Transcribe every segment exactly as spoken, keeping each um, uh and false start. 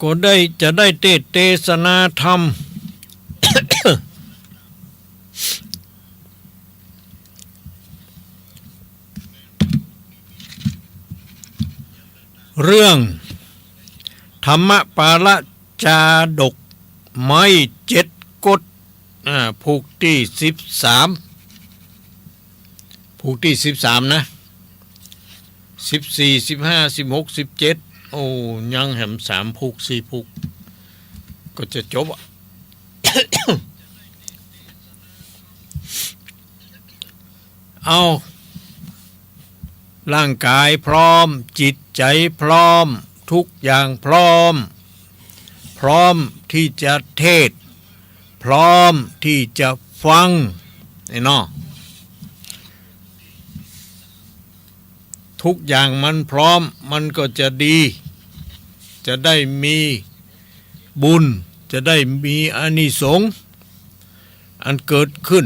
ก็ได้ จะได้เตสน์เตสนาธรรม เรื่อง ธรรมปาละจาดก ไม้เจ็ดกฎ อ่า ผูกตี้สิบสาม ผูกตี้สิบสามนะ สิบสี่ สิบห้า สิบหก สิบเจ็ด โอ้ ยังแหมสามผูก สี่ผูก ก็จะจบอะ เอา ร่างก๋ายพร้อม จิตใจ๋พร้อม ทุกอย่างพร้อม พร้อมตี้จะเทศน์ พร้อมตี้จะฟัง ไอ้เนาะ ทุกอย่างมันพร้อม มันก็จะดี จะได้มีบุญ จะได้มีอานิสงส์ อันเกิดขึ้น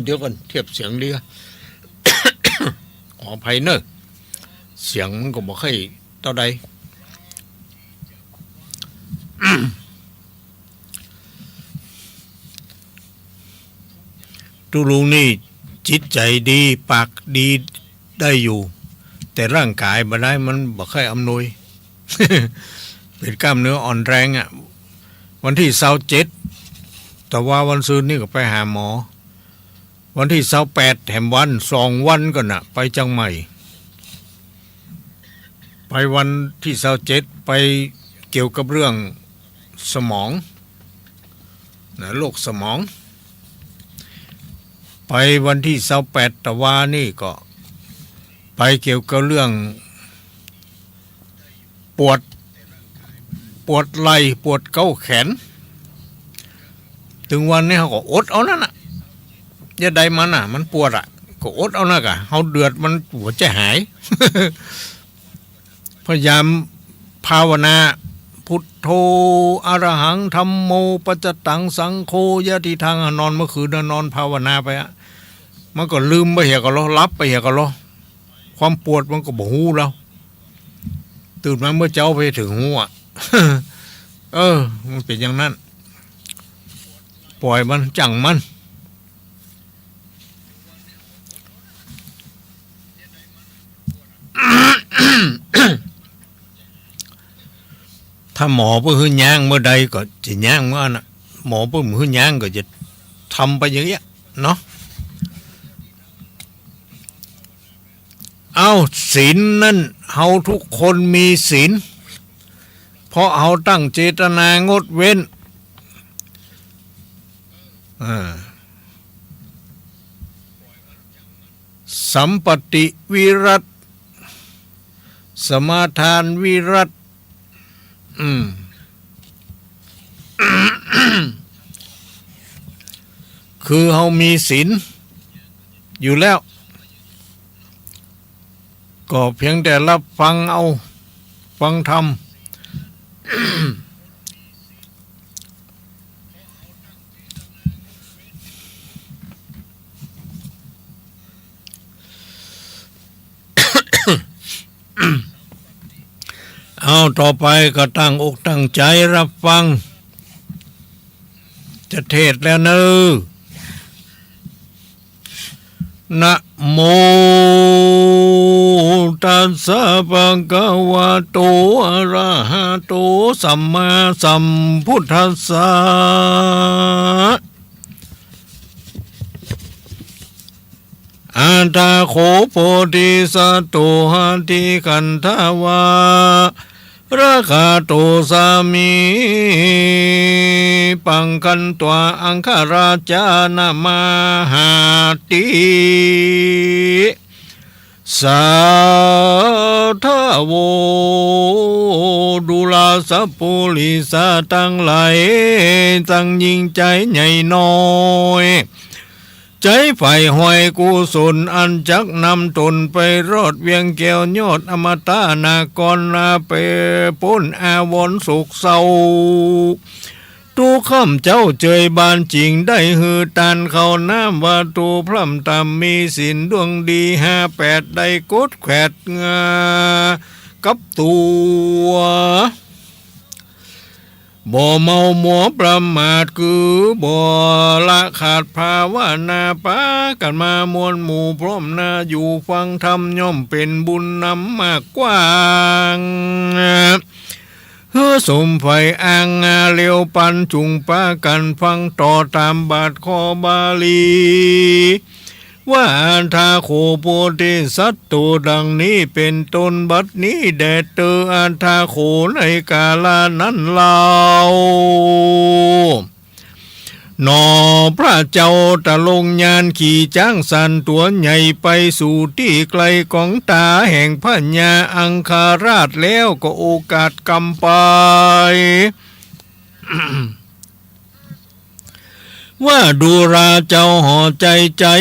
เดี๋ยวก่อน เทียบเสียงเดียว ขออภัยเนอะ เสียงมันก็บ่ค่อยเต้าใด ตุ๊ลุงนี่จิตใจ๋ดี ปากดีได้อยู่ แต่ร่างก๋ายบ่ได้ มันบ่ค่อยอำนวย เป๋นกล้ามเนื้ออ่อนแรงอะ วันตี้ซาวเจ็ด ตะวาวันซืนนี่ก็ไปหาหมอ วันตี้ซาวแปด แถมวัน สองวันก่อนน่ะ ไปเจียงใหม่ ไปวันตี้ซาวเจ็ด ไปเกี่ยวกับเรื่องสมอง นะ โรคสมอง ไปวันตี้ซาวแปด ตะวานี่ก็ไปเกี่ยวกับเรื่อง ปวด ปวดไหล่ ปวดเก๊าแขน ตึงวันนี้เฮาก็อดเอานั้นน่ะ จะใดมันน่ะ มันปวดอะ ก็อดเอานะกะ เฮาเดือดมันหัวจะหาย พยายามภาวนา พุทโธ อะระหัง ธัมโม ปัจจตัง สังโฆ ยะติทัง นอนเมื่อคืนน่ะ นอนภาวนาไปอะ มันก็ลืมไปเหียก่อลอ หลับไปเหียก่อลอ ความปวดมันก็บ่ฮู้แล้ว ตื่นมาเมื่อเจ๊าไปเถิงฮู้อะ เออ มันเป๋นอย่างนั้น ป่อยมัน จ้างมัน ถ้าหมอเปิ้นหื้อย่างเมื่อใดก็จะย่างเมื่อนั้นน่ะ หมอเปิ้นบ่หื้อย่างก็จะทำไปอย่างเงี้ยเนาะ เอ้า ศีลนั่น เฮาทุกคนมีศีล เพราะเฮาตั้งเจตนางดเว้น อ่า สัมปติวิรัต สมาทานวิรัต อืม คือเฮามีศีลอยู่แล้ว ก็เพียงแต่รับฟังเอา ฟังธรรม เอา ต่อไปก็ตั้งอกตั้งใจ๋รับฟัง จะเทศน์แล้วเนอะ นะโมตัสสะ ภะคะวะโต อะระหะโต สัมมาสัมพุทธัสสะ อะถะโข โพธิสัตโต อะทิคันธะ วะระกะโต สามีปังคันตวา อังคาราชา นะมาหาติ สาธะโว ดูราสัปปุริสะตังหลาย ตังยิ่งใจ๋ใหญ่น้อย ใจ๋ใฝ่หวยกุศล อันจักนำต๋นไปรอดเวียงแก้วยอดอมตะนคร ลาไปป๊นอาวรณ์โศกเศร้า ตุ๊ค่ำเจ๊าเจยบานจิ่ง ได้หื้อตานข้าวน้ำ ว่าตุ๊พร่ำต่ำมีศีลดวงดี ห้าแปดได้กดแขวดงากับตั๋ว บ่เมามัวประมาท คือบ่ละขาดภาวนา ปากั๋นมามวลหมู่พร้อมหน้า อยู่ฟังธรรมย่อมเป๋นบุญนำมากกว้าง หื้อสมใฝ่อ้างอาเหลียวปัน จุ่งปากั๋นฟังต่อต๋ามบาทข้อบาลี ว่า อัฏฐาโข โพธิสัตว์ ดังนี้เป๋นต้น บัดนี้แด่เตอ อัฏฐาโข ในกาละนั้นเล่า หนอ พระเจ้าตะลงยาน ขี่จ๊างสันตั๋วใหญ่ ไปสู่ตี้ไกลก๋องต๋าแห่งพญาอังคราช แล้วก็โอกาสกำไป ว่า ดูราเจ้าห่อใจ๋ใจ๋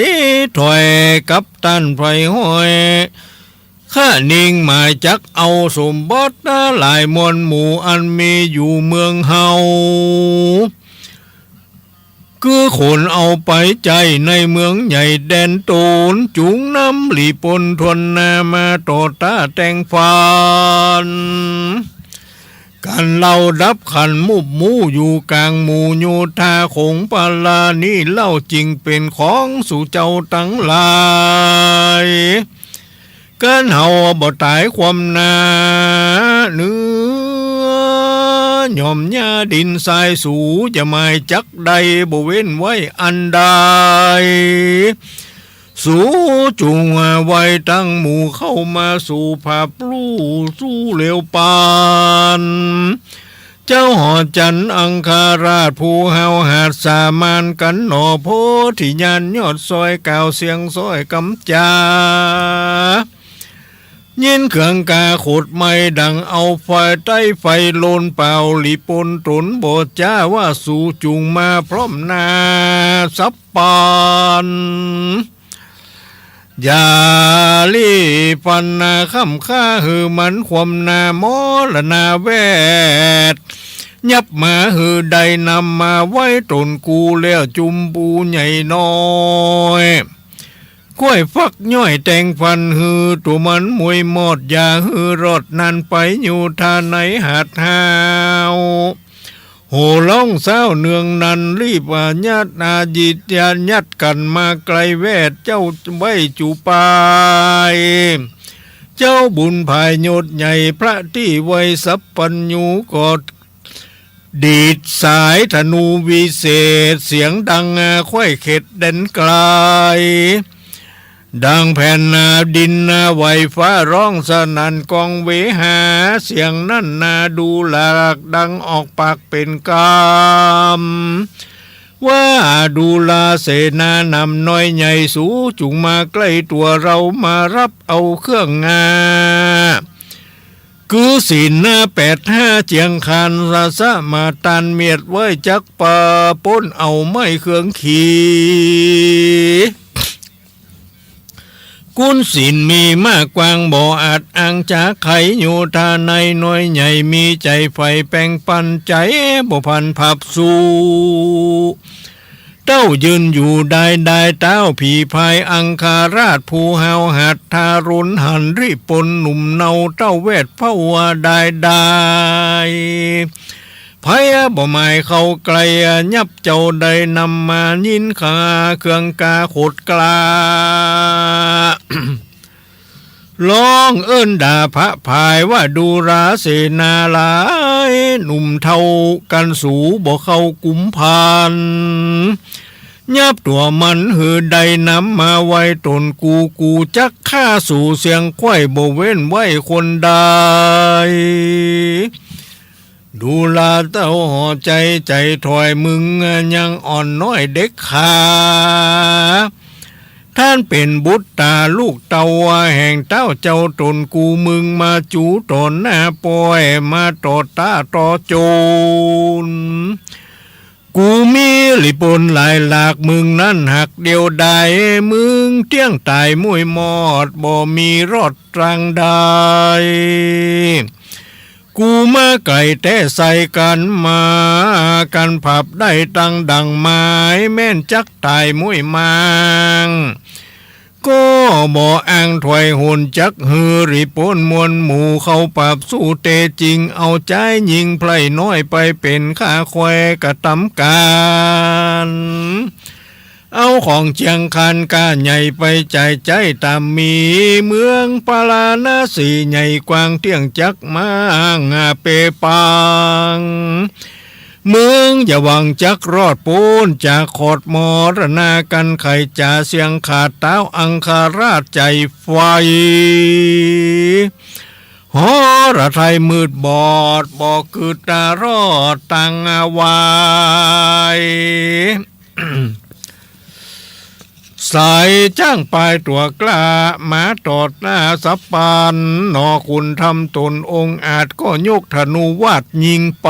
ถอยกับต้านไพร่ฮ้อย ข้านิ่งหมายจักเอาสมบัติหลายมวลหมู่ อันมีอยู่เมืองเฮา คือขนเอาไปใจ๊ในเมืองใหญ่แดนตน จุ่งนำหลีปนถ้วนหน้า มาต่อต้าแต่งฟันกั๋น เล่าดับขันมุบมู่อยู่ก๋างหมู่โยธา ขงปาลานี้เล่า จึงเป๋นของสูเจ้าตังหลาย กันเฮาบ่ต๋ายความหน้า เนื้อย่อมหญ้าดินทราย สูจะหมายจักได้ บ่เว้นไว้อันใด สูจุ่งไว้ตังหมู่ เข้ามาสู่ผาปลู่ สู้เหลียวปัน เจ้าหอจันทร์อังคราช ผู้ห้าวหาญสามานกั๋นหนอ โพธิญาณยอดซอย กล่าวเสียงซ้อยกำจา ยินเคืองกาขดไหม้ ดังเอาไฟใต้ไฟโลนเผา หลีปนต๋นบ่จ้า ว่าสูจุ่งมาพร้อมหน้าสับปัน อย่าหลีปันนาค่ำค่า หื้อมันความหน้ามรณาแวด ยับมาหื้อได้นำมาไว้ต๋นกู แล้วจุ่มปูใหญ่น้อย ค่อยฟักย้อยแต่งฟัน หื้อตั๋วมันมวยมอด อย่าหื้อรอดนานไป อยู่ท่าในหาดฮาว โห่ฮ้องเศร้าเนืองนั้น รีบอายัดอายิตยายัดกั๋นมาใก้แวด เจ้าไว้จู๋ปาย เจ้าบุญผายยศใหญ่ พระตี้ไว้สัพพัญญู ก็ดีดสายธนูวิเศษ เสียงดังค่อยเข็ดแดนไกล ดังแผ่นดินไหวฟ้าฮ้องสนั่น กองเวหา เสียงนั้นนาดูหลากดังออกปากเป๋นกำ ว่า ดูราเสนานำน้อยใหญ่ สูจุ่งมาใก้ตั๋ว เฮามาฮับเอาเครื่องงา คือศีลแปดห้า เจียงคานสะสะมาตานเมียดไว้ จักปาป๊นเอาไม้เครื่องขี กุนศีลมีมากกว้าง บ่อาจอ้างจ๋าใค โยธาในน้อยใหญ่ มีใจ๋ใฝ่แป่งปัน ใจ๋บ่พันผับสู้ เต้ายืนอยู่ได้ได้ เต้าผีพายอังคราช ผู้ห้าวหัดทารุณหัน ริปนหนุ่มเนา เต้าแวดเฝ้าว่าได้ได้ ไผบ่หมายเข้าใก้ ยับเจ้าได้นำมา ยินข่าเครื่องกาขดกล้า ฮ้องเอิ้นด่าพระพาย ว่า ดูราเสนาหลาย หนุ่มเฒ่ากั๋น สูบ่เข้ากุมภัณฑ์ ยับตั๋วมันหื้อได้นำมาไว้ต๋นกู กูจักฆ่าสูเสี้ยงไขว้ บ่เว้นไว้คนใด ดูราเต้าหอใจ๋ ใจ๋ถอย มึงยังอ่อนน้อยเด็กขา ต้านเป๋นบุตรต๋าลูกเต้าแห่งเต้าเจ้าต๋นกู มึงมาจู๋ต่อหน้าป้อย มาต่อต้าต่อโจร กูมีริปนหลายหลาก มึงนั้นหักเดียวดาย มึงเตี้ยงต๋ายมุยมอด บ่มีรอดตางใด กู๋มาไก๋แต๊ใส่กั๋นมา กั๋นผับได้ตังดั่งหมาย แม่นจักต๋ายม้วยมาง ก็บ่อ่างถอยหนจักหื้อหลีป๊นมวลหมู่ เข้าปราบสู้เต๋จริง เอาจายญิงไพร่น้อยไปเป๋นข้าแคว่กระตำก๋าน เอาของเจียงคานก้าใหญ่ไปจ่ายใจ๊ต๋ามมี เมืองปาราณสีใหญ่กว้างเตี้ยงจักมางเป๋ปัง เมืองอย่าหวังจักรอดป๊นจากขอดมรณา กั๋นใค่จ๋าเสี้ยงขาดต้าวอังคราชใจ๋ไฟ หฤทัยมืดบอด บ่กึ๊ดต๋ารอดตังวาย สายจ๊างปายตั๋วกล้า มาตอดหน้าสับปัน หนอขุนธรรมต๋นองอาจ ก็ยกธนูวาดยิงไป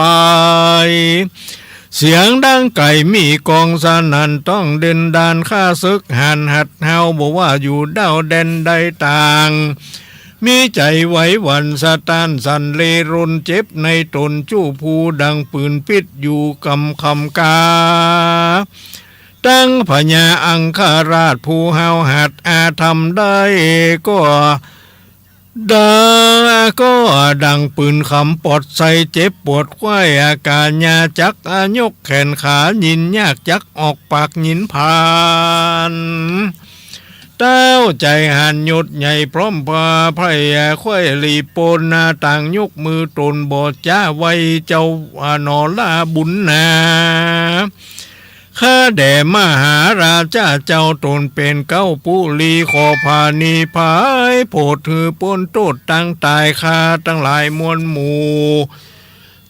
เสียงดังไก๋มีกองสนั่น ต้องเด่นดานข้าศึกหันหัดห้าว บ่ว่าอยู่ด้าวแดนใดต่าง มีใจ๋ไหวหวั่นสะต้านสั่นเร่รน เจ็บในต๋นจู้ภูดังปืนปิ๊ดอยู่กำคำกา ตังพญาอังคราชผู้ห้าวหัดอาธรรมได้ ก็ดัง ก็ดังปืนขำปอดใส่ เจ็บปวดไขว้อาก๋านยา จักยกแขนขายินยาก จักออกปากยินผ่าน ต้าวใจ๋หันยศใหญ่พร้อมพาไพร่ไขว้หลีป๊นนา ต่างยกมือต๋นบ่จ๊าไหว้เจ้าหนอลาบุญนา ข้าแด่มหาราชาเจ้า ต๋นเป๋นเก๊าปุรี ขอผานีผายโผดหื้อป๊นโต้ษตังต๋าย ข้าตังหลายมวลหมู่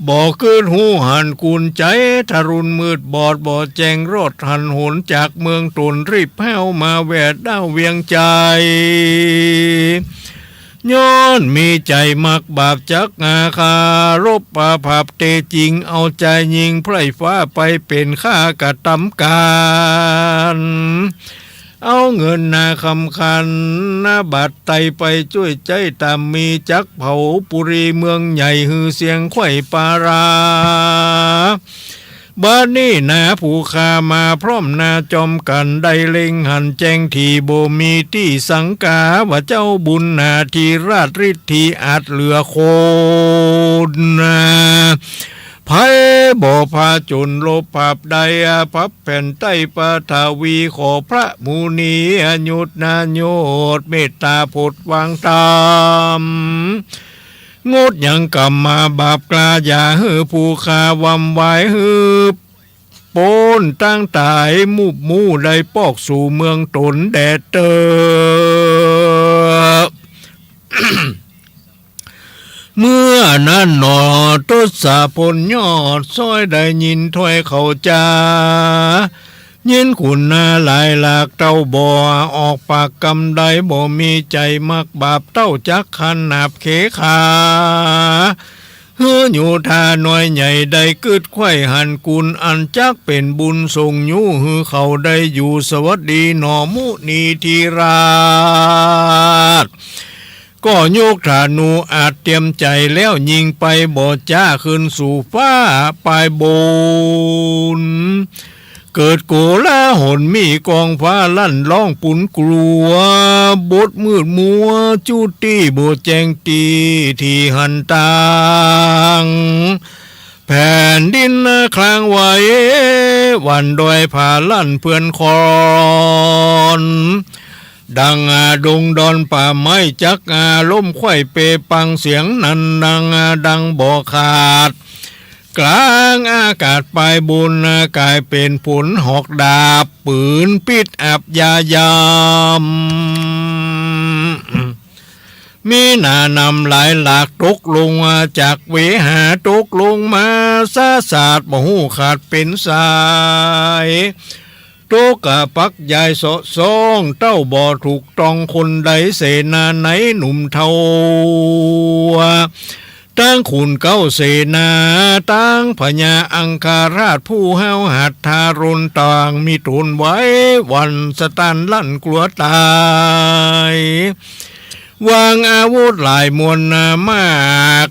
บ่กึ๊ดฮู้หันกุญใจ๋ ทรุณมืดบอดบ่แจ้งรอดหันหน จากเมืองต๋นรีบห้าวมาแว่ด้าวเวียงใจ๋ ย้อนมีใจ๋มักบาปจักอาฆาต รบอาภัพเต๋จริง เอาจายญิงไพร่ฟ้าไปเป๋นข้ากระตำก๋าน เอาเงินนาคำคันนาบัตรไตไปจ้วยใจ๊ต๋ามมี จักเผาปุรีเมืองใหญ่ หื้อเสี้ยงไขว้ปารา บัดนี้นาผู้ข้ามาพร้อมนาจอมกั๋น ได้เล็งหันแจ้งถี่ บ่มีตี้สังก๋า ว่าเจ้าบุญนาธิราชฤทธีอาจเหลือคนนา ไผบ่ผจญรบภัพใด ภัพแผ่นใต้ปฐวี ขอพระมุนีอโยชน์นาโยชน์ เมตตาโผดวางธรรม งดยังกรรมาบาปกล้า อย่าหื้อผู้ข้าหว่ำไหว หื้อป๊นตังต๋าย มูบมู่ได้ปอกสู่เมืองต๋นแด่เต๊อ เมื่อนั้นหนอ ทศพลยอดซ้อยได้ยินถ้อยเขาจา ยินขุนนาหลายหลากเต้าบ่ออกปากกำใด บ่มีใจ๋มักบาปเต้าจักขันหนาบเขขา หื้อโยธาน้อยใหญ่ได้กึ๊ดไขว้หันกุล อันจักเป๋นบุญส่งยู้ หื้อเขาได้อยู่สวัสดีหนอมุนีธิราช ก็ยกธนูอาจเตรียมใจ๋แล้วยิงไป บ่จ๊าขึ้นสู่ฟ้าปายบน เกิดโกลาหลมีก้องฟ้าลั่นฮ้องปูนกลัว บดมืดมัวจุติบ่แจ้งตี้ ตี้หันตัง แผ่นดินคลางไหว หวั่นดอยผาลั่นเปื้อนคอน ดังดงดอนป่าไม้จักล้มไขว้เปปัง เสียงนั้นดัง ดังบ่ขาด กลางอากาศปายบน ก๋ายเป๋นฝนหอกดาบ ปืนปิ๊ดอับยายาม มีหนานำหลายหลากตกลงจากเวหา ตกลงมาสาสาดบ่ฮู้ขาดเป๋นสาย ตกกะปักยายเสาะซ้อง เต้าบ่ถูกต้องคนใด เสนาในหนุ่มเฒ่า ตังขุนเก๊าเสนา ตังพญาอังคราชผู้ห้าวหัดทารุณ ต่างมีต๋นไหวหวั่นสะต้านลั่นกลัวต๋าย วางอาวุธหลายมวลนามาก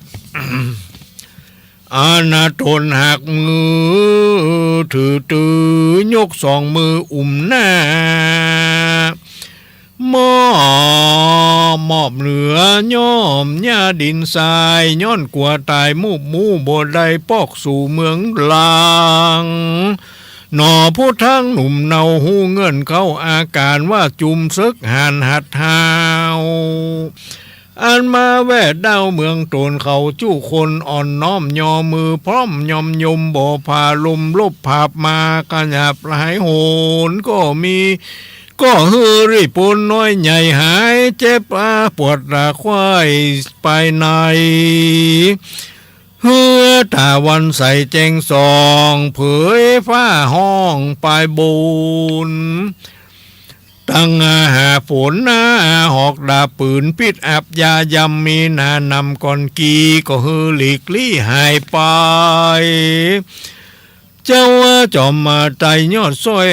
อานาต๋นหักมือถือ ตื้อยกสองมืออุ้มหน้า มอบ มอบเหนือย้อมหญ้าดินทราย ย้อนกั๋วต๋ายมูบมู่ บ่ได้ปอกสู่เมืองลาง หนอผู้ทั้งหนุ่มเนา ฮู้เงื่อนเข้าอาก๋าน ว่าจุมเสิกหาญหัดห้าว อันมาแว่เด้าเมืองต๋นเขา จุคนอ่อนน้อมยอมือ พร้อมยอมยม บ่ผาลมลบผาบมา ขยับหายโหนก็มี ก็หื้อรีบปนน้อยใหญ่ หายเจ็บอาปวดระไข้ไปใน หื้อต๋าวันใสแจ้งส่อง เผยฟ้าห้องปายบุญ ตั้งหาฝนหน้าหอกดาบปืน พิษอับยายำมีหนานำก่อนกี่ ก็หื้อหลีกลี้หายไป เจ้าจอมมาไต่ยอดซ้อย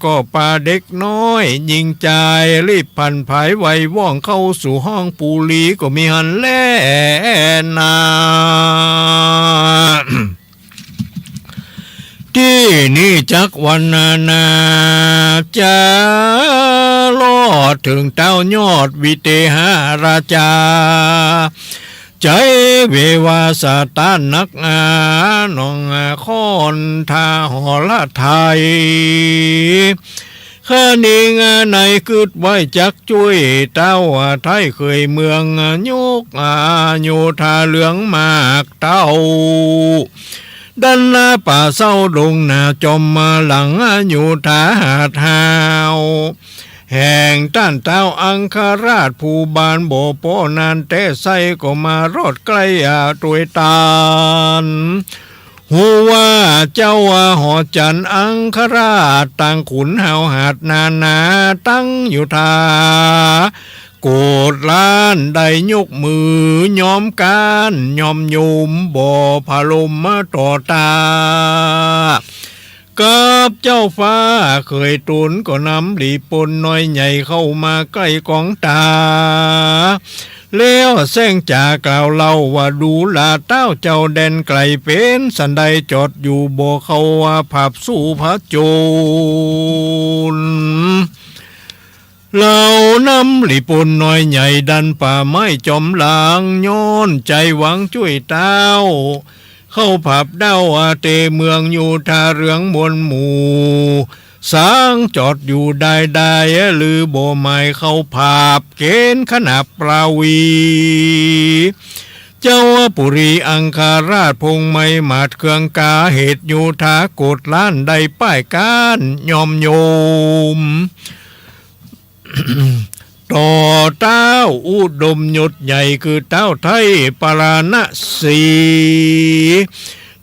ก็ปาเด็กน้อยญิงจาย รีบผันผายไวว่องเข้าสู่ห้องปุรี ก็มีหั้นแลนา ตี้นี้จักวรรณนา จะลอดเถิงเต้ายอดวิเตหราชา ใจ๋เววาสะต้านนักหนา น้องคอนทาหรไทย ข้านิงในกึ๊ดไว้จักจ้วย เต้าไทยเขยเมือง ยกโยธาเหลืองมากเต้า ดันนาป่าเศร้าดงหนา จอมมาหลังโยธาหาดห้าว แห่งต้านเต้าอังคราช ผู้บานบ่ปอนานแต๊ไส้ ก็มารอดใก้อาตวยตาน ฮู้ว่าเจ้าหอจันทร์อังคราช ต่างขุนห้าวหาดนานา ตั้งโยธา โกฏล้านได้ยกมือยอมก๊านยอมโยม บ่ผาลมมาต่อต้า กับเจ้าฟ้าเขยต๋น ก็นำหลีปนน้อยใหญ่เข้ามาใก้กองต๋า แล้วแซงจ๋ากล่าวเล่าว่า ดูราเต้าเจ้าแดนไก๋ เป๋นสันใดจอดอยู่บ่เข้าว่าผับสู้ผจญ เหล่านำหลีปนน้อยใหญ่ดันป่าไม้จอมหลัง ย้อนใจ๋หวังจ้วยเต้า เข้าผับเด้าอาเตเมืองโยธาเหลืองมวลหมู่ สางจอดอยู่ได้ได้ หรือบ่หมายเข้าผับเก๋ณฑ์ขนาบปราวี เจ้าปุรีอังคราชพงไมยหมาดเครื่องกา เหตุโยธาโกฏล้านได้ป้ายก๊านยอมโยม ต่อเต้าอุดมยศใหญ่คือเต้าไทยปาราณสี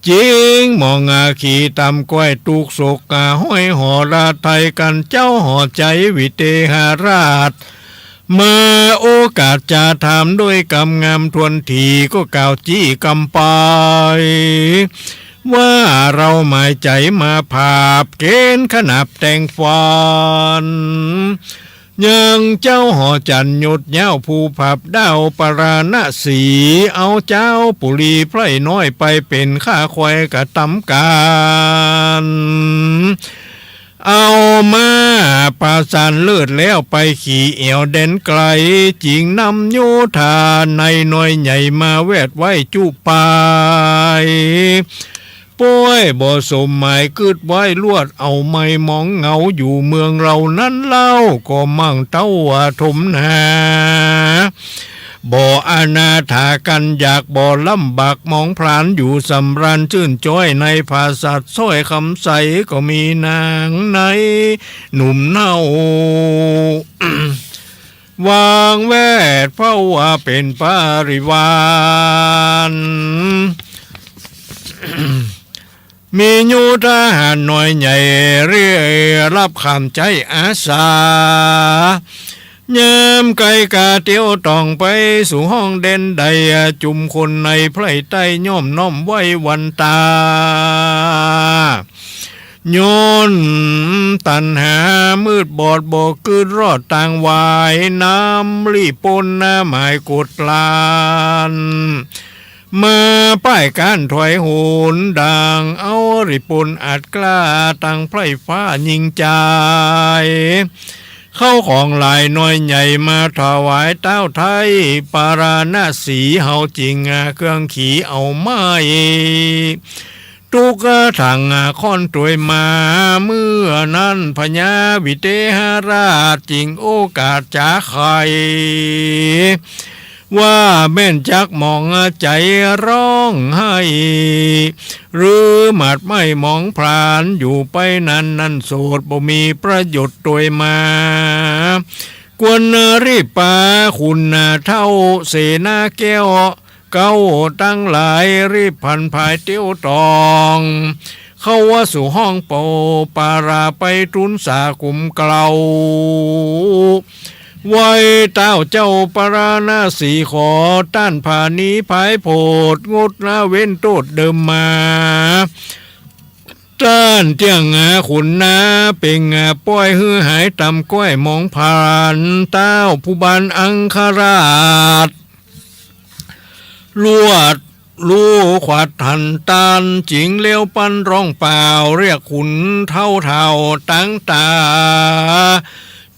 จิงมองอาขีตำก้อยตุกโศกกาห้อยหอราไทยกันเจ้าหอใจ๋วิเตหราช มาโอกาสจะถามด้วยกำงามทวนทีก็กล่าวจี้กำไป ว่าเราหมายใจ๋มาผาบเก๋ณฑ์ขนาบแต่งฝัน ยังเจ้าหอจันทร์ยศเย้าผู้ผาบดาวปาราณสี เอาเจ้าปุรีไพร่น้อยไปเป๋นข้าควายกระตำก๋าน เอามาประสานเลิศแล้วไปขี่แอ่วแดนไก๋ จิงนำโยธาในน้อยใหญ่มาแวดไว้จุปาย ป้อยบ่สมหมายกึ๊ดไว้ลวดเอาไม้มองเหงาอยู่เมืองเรานั้นเล่า ก็มั่งเต้าว่าถมหนา บ่อนาถากันอยากบ่ลำบากมองพลานอยู่สำราญจื้นจ้อยในผาสัตว์ซ้อยคำใสก็มีนางในหนุ่มเนา วางแวดเฝ้าว่าเป๋นปริวาร มีโยธาหารน้อยใหญ่เรียรับขามใจ๊อาสา ยามไก๋กาเตียวต่องไปสู่ห้องแดนใด จุมคนในไพร่ใต้ย่อมน้อมไหว้วันตา ย้อนตัณหามืดบอดบ่กึ๊ดรอดตางวาย นำหลีปนหน้าหมายโกฏล้าน มาป้ายก๋านถอยหนดัง เอาริปุณอัดกล้าตังใพร่ฟ้ายิ่งใจ๋ เข้าของหลายน้อยใหญ่มาถวายต้าวไทย ปาราณสีเฮาจิ่ง เครื่องขีเอาไม้ ตุ๊กถังข้อนตวยมา เมื่อนั้นพญาวิเทหราชจิ่งโอกาสจ๋าใค่ ว่าแม่นจักหมองใจ๋ฮ้องไห้ หรือหมาดไหม้หมองผลาญ อยู่ไปนานนั้นโสด บ่มีประโยชน์ตวยมา ควรรีบปาขุนเฒ่าเสนาแก้ว เก๊าตังหลายรีบผันผายเตี้ยวตอง เข้าสู่ห้องเป่าปาราไปทูลสากุมเกลา ไหว้ต้าวเจ้าปาราณสีขอต้านผานีผายโผด งดละเว้นโต้ษเดิมมา ต้านเตี้ยงหาขุนนาเป่ง ป้อยหื้อหายตำก้อยหมองผลาญ ต้าวผู้บานอังคราช ลวดลู่ขวัดหันตาน จิ่งเลี้ยวปันร้องเป่า เรียกขุนเฒ่าเฒ่าตังต๋า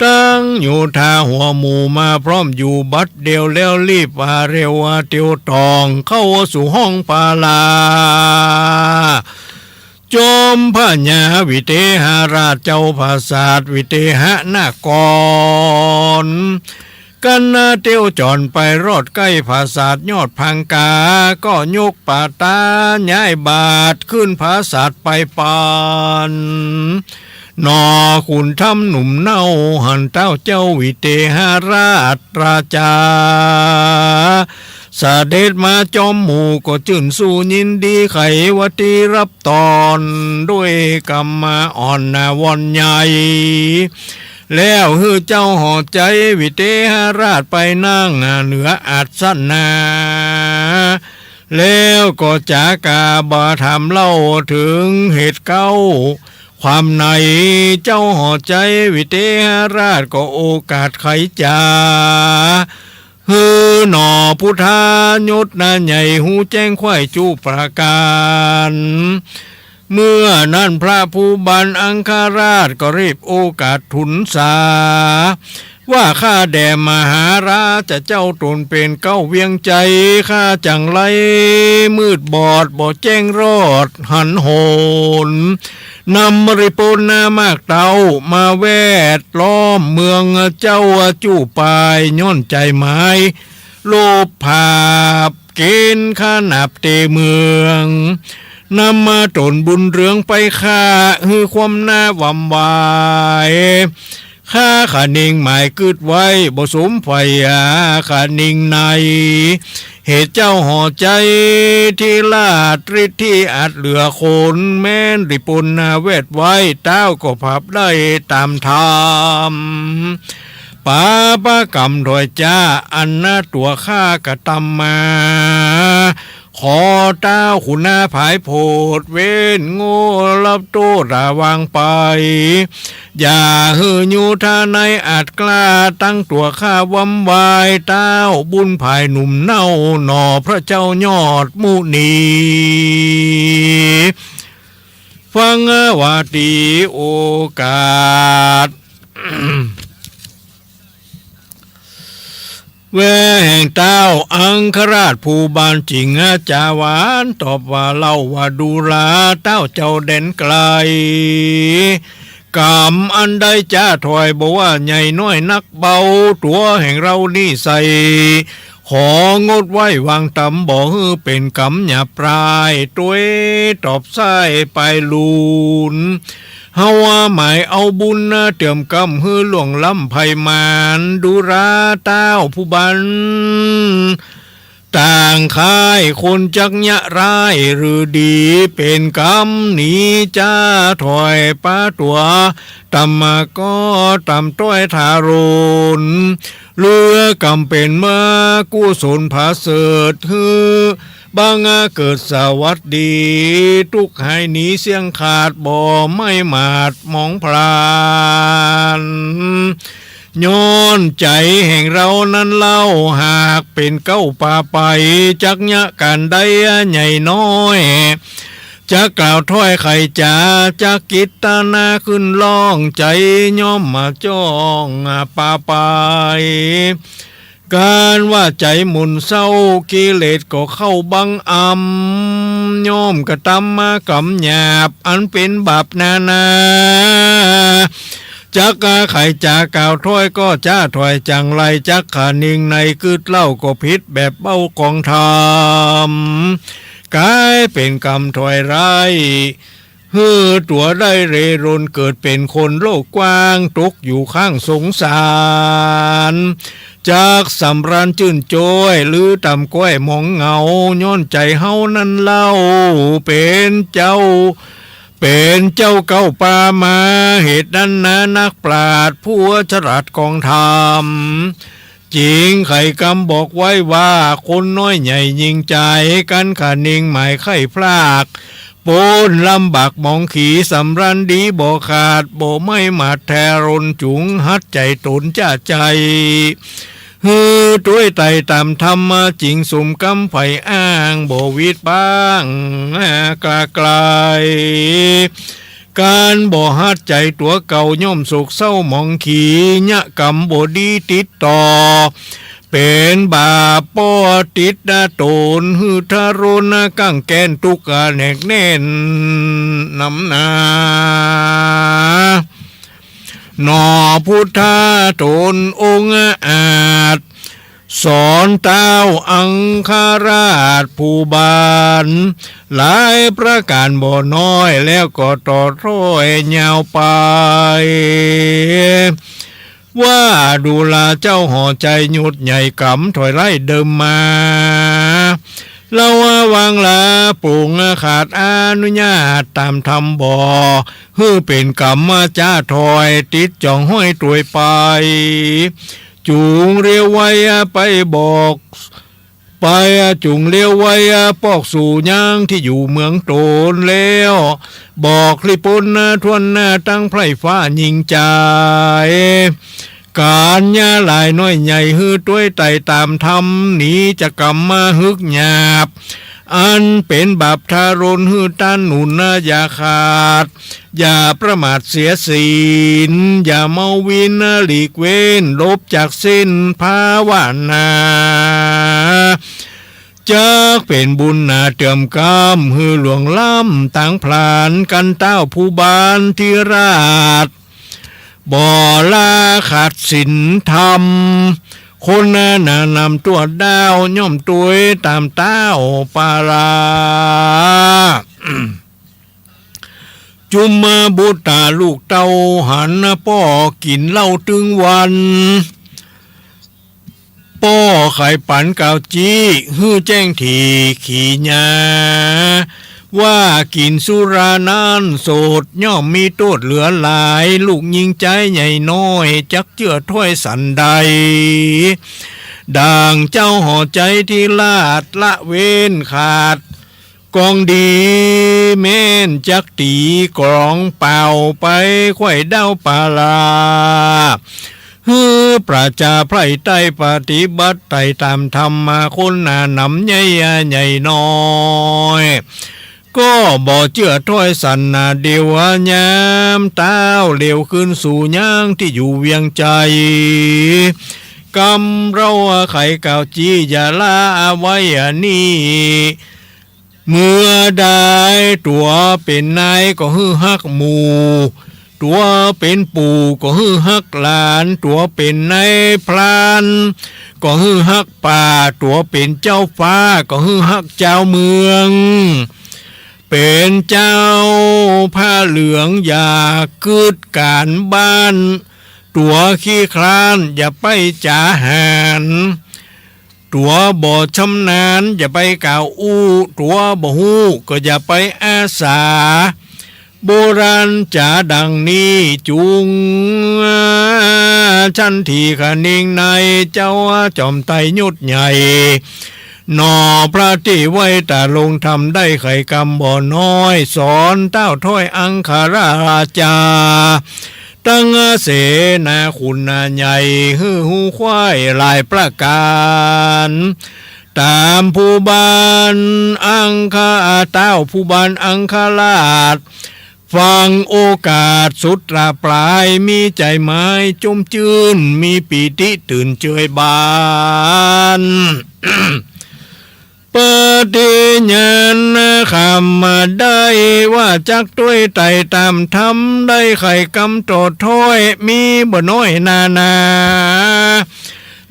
ตังโยธาหัวหมู่มาพร้อมอยู่บัดเดียว แล้วรีบว่าเร็วว่าเตียวตอง เข้าสู่ห้องปารา จอมพญาวิเทหราชเจ้าผาสาทวิเทหนคร กันเตี้ยวจ๋อนไปรอดใก้ผาสาทยอดพังกา ก็ยกปาตาย้ายบาทขึ้นผาสาทไปปัน หน่อขุนถ้ำหนุ่มเน่า หันต้าวเจ้าวิเทหราชราจา เสด็จมาจอมหมู่ก็จื้นสู้ยินดี ใค่ว่าตี้รับตอนด้วยกำมาอ่อนนาวรใหญ่ แล้วหื้อเจ้าห่อใจ๋วิเทหราชไปนั่งเหนืออาสนะ แล้วก็จ๋ากาบ่ถามเล่าเถิงเหตุเก๊าความใน เจ้าห่อใจ๋วิเทหราชก็โอกาสไขจ๋า หื้อหน่อพุทธายศนาใหญ่ฮู้แจ้งไขว่จุประก๋าน เมื่อนั้นพระผู้บานอังคราชก็รีบโอกาสทูลสา ว่าข้าแด่มหาราชเจ้าตนเป๋นเก๊าเวียงใจ๋ ข้าจั่งไร้มืดบอดบ่แจ้งรอดหันหน นำริปุณนามากเต้ามาแวดล้อมเมืองเจ้าจุปาย ย้อนใจ๋หมายโลภาบเก๋ณฑ์ขนาบเตเมือง นำมาตนบุญเรืองไปข้า หื้อความหน้าวำวาย ข้าขะนิงหมายกึ๊ดไว้บ่สมใฝ่อาขะนิงใน เหตุเจ้าห่อใจ๋ที่ราชฤทธิ์ที่อัดเหลือคน แม้นริปุณนาแวดไว้ เต้าก็ผับได้ต๋ามธรรม ปาปะกรรมถอยจ้า อันนาตั๋วข้ากระตำมา ขอเต้าขุนนาผายโผด เว้นโง่รับโต้ษระวางไป อย่าหื้อยุทธาในอัดกล้า ตั้งตั๋วข้าวำวาย เต้าบุญผายหนุ่มเน่า หน่อพระเจ้ายอดมุนี ฟังว่าตี้โอกาส แว่แห่งเต้าอังคราชผู้บานจิ๋งอาจาหวานตอบว่าเล่าว่าดูราเต้าเจ้าแดนไก๋ กรรมอันใดจะถอยบ่ว่าใหญ่น้อยนักเบา ตั๋วแห่งเฮานี้ใส่ ของดไว้วางต๋ำบ่หื้อเป๋นกรรมหยาบปร้าย ตวยตอบใส่ไปลูน เฮาหมายเอาบุญเติมกำหื้อล่วงล้ำภัยมาร ดูราเต้าผู้บาน ต่างค่ายคนจักยะร้ายหรือดี เป๋นกรรมหนีจะถอยปาตั๋ว ตำมาก็ตำต้อยทารุณ เหลือกรรมเป๋นมากุศลผาเสริฐ หื้อบังเกิดสวัสดี ตุ๊กข์หายหนีเสี้ยงขาด บ่ไหม้หมาดหมองพลาน ย้อนใจ๋แห่งเฮานั้นเล่า หาก ป๋นเก๊าปาไป จักเยียะก๋านใดใหญ่น้อย จักกล่าวถ้อยไขจ๋า จักกิตนาขึ้นร้อง ใจ๋ย่อมมาจ้องปาไป ก๋านว่าใจ๋หม่นเศร้า กิเลสก็เข้าบังอำ ย่อมกระตำก๋รรมหยาบ อันเป๋นบาปนานา จักไขจ๋ากล่าวถ้อยก็จ๊าถ้อยจั้งไร จักขะนิงในกึ๊ดเล่าก็ผิดแบบเบ้าของธรรม ก๋ายเป๋นก๋รรมถ้อยร้าย หื้อตั๋วได้เร่ร่อนเกิดเป๋นคนโลกกว้าง ตกอยู่ข้างสงสาร จักสำราญจื้นจ้อย หรือต่ำก้อยหมองเหงา ย้อนใจ๋เฮานั้นเล่า เป๋นเจ้า เป๋นเจ้าเก๊าปามา เหตุนั้นนานักปราชญ์ผู้ฉลาดของธรรม จึงไขกำบอกไว้ว่า คนน้อยใหญ่ยิ่งใจ๋ กั๋นขะนิงหมายใค่พราก ป๊นลำบากหมองขี สำราญดีบ่ขาด บ่ไม้หมาดแทรน จุ่งหัดใจ๋ต๋นจ้าใจ๋ หื้อตวยไต่ต๋ามธรรม จึงสมกำใฝ่อ้าง บ่วิดบ้างกล้าไก๋ ก๋านบ่หัดใจ๋ตั๋วเก่า ย่อมโศกเศร้าหมองขี เยียะก๋รรมบ่ดีติดต่อ เป๋นบาปป้อติดต๋น หื้อทรนกั้งแก้นตุ๊กข์แนกแน่นนำนา หนอพุทธะต๋นองค์อาจ สอนเต๊าอังคราชผู้บาน หลายประก๋านบ่น้อย แล้วก็ต่อถ้อยยาวไป ว่าดูราเจ้าห่อใจ๋หยุดใหญ่ก๋รรมถ้อยไร้เดิมมา เฮาหวังลาปงขาดอนุญาตต๋ามธรรมบ่ หื้อเป๋นก๋รรมจ๊าถ้อยติดจ๋องห้อยตวยไป จุ่งเลี้ยวไวไปบอก ไปจุ่งเลี้ยวไวปอกสู่ยังตี้อยู่เมืองต๋นแล้ว บอกตี้ป๊นถ้วนตั้งใพร่ฟ้ายิ่งใจ๋ ก๋านเยียะหลายน้อยใหญ่ หื้อตวยไต่ต๋ามธรรม หนีจากก๋รรมหืกหยาบ อันเป๋นบาปทรน หื้อต้านหนุนอย่าขาด อย่าประมาทเสียศีล อย่าเมาวินหลีกเว้น หลบจากเส้นภาวนา จักเป๋นบุญหนาเติมกำ หื้อหลวงล้ำตางผลาญ กั๋นเต๊าผู้บานธิราช บ่ละขาดศีลธรรม คนหนานำตั๋วดาว ย่อมตวยต๋ามเต๊าปาลา จุมบุตราลูกเต้า หันป้อกิ๋นเหล้าตึงวัน ป้อไขปั๋นกาวจี๊ หื้อแจ้งถี่ขีญา ว่ากิ๋นสุรานั้นโสษ ย่อมมีโต้ษเหลือหลาย ลูกญิงใจ๊ใหญ่น้อย จักเจื้อถ้อยสันใด ดั่งเจ้าห่อใจ๋ธิราช ละเว้นขาด กองดี แม่นจักตี๋ก๋องเป่าไป ไขว่ดาวปาลา หื้อประจาใพร่ใต้ปฏิบัติ ไต่ต๋ามธรรมมา คนหนานำใหญ่ใหญ่น้อย ก็บ่เจื้อถ้อยสันนา เดี๋ยวหาญามเต๊า เร็วคืนสู่ยังตี้อยู่เวียงใจ๋ กำเราไขกาวจี๊ อย่าละไว้อันนี้ เมื่อใดตั๋วเป๋นนายก็หื้อฮักหมู่ ตั๋วเป๋นปู่ก็หื้อฮักหลาน ตั๋วเป๋นนายพรานก็หื้อฮักป่า ตั๋วเป๋นเจ้าฟ้าก็หื้อฮักจาวเมือง เป๋นเจ้าผ้าเหลืองอย่ากึ๊ดก๋านบ้าน ตั๋วขี้คร้านอย่าไปจ๋าหาญ ตั๋วบ่ชำนาญอย่าไปกล่าวอู้ ตั๋วบ่ฮู้ก็อย่าไปอาสา โบราณจ๋าดั่งนี้จุ่ง ฉันทีขะนิงใน เจ้าจอมไตรยศใหญ่ หนอพระตี้ไหว้ต๋าลงธรรม ได้ไขกำบ่น้อย สอนเต้าถ้อยอังคาราชา ตังเสนาขุนใหญ่หื้อฮู้คว้ายหลายประก๋าน ต๋ามผู้บ้านอังคา ต้าวผู้บ้านอังคราช ฟังโอกาสสุดตราปราย มีใจ๋หมายจุ่มจื้น มีปีติตื่นเจยบาน ปฏิญาณคำได้ว่าจักตวยไต่ต๋ามธรรม ได้ไขกำต่อถ้อย มีบ่น้อยนานา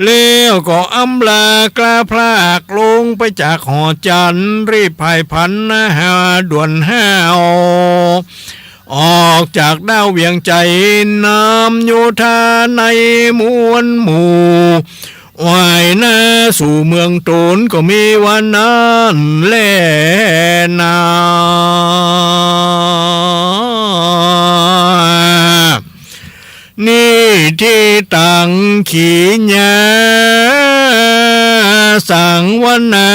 แล้วก็อำลากล้าพลากลงไปจากหอจันทร์ รีบผายผันหาด่วนห้าว ออกจากด้าวเวียงใจ๋ นำโยธาในมวลหมู่ ว่ายหน้าสู่เมืองตนก็มีว่านั้นแลนา นี้ตี้ตังขีญา สังวนา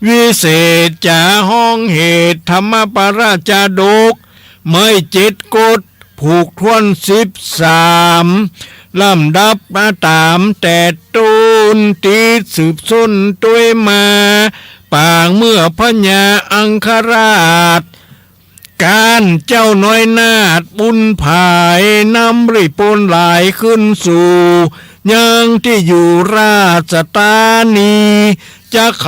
วิเศษจ๋าฮ้องเหตุ ธรรมปราชาดก ไม้เจ็ดกฎ ผูกถ้วนสิบสาม ลำดับมาต๋ามแต่ต้น ติดสืบส้นตวยมา ปางเมื่อพญาอังคราช ก๊านเจ้าน้อยนาถบุญผาย นำริปนหลายขึ้นสู่ ยังตี้อยู่ราชธานี จะไข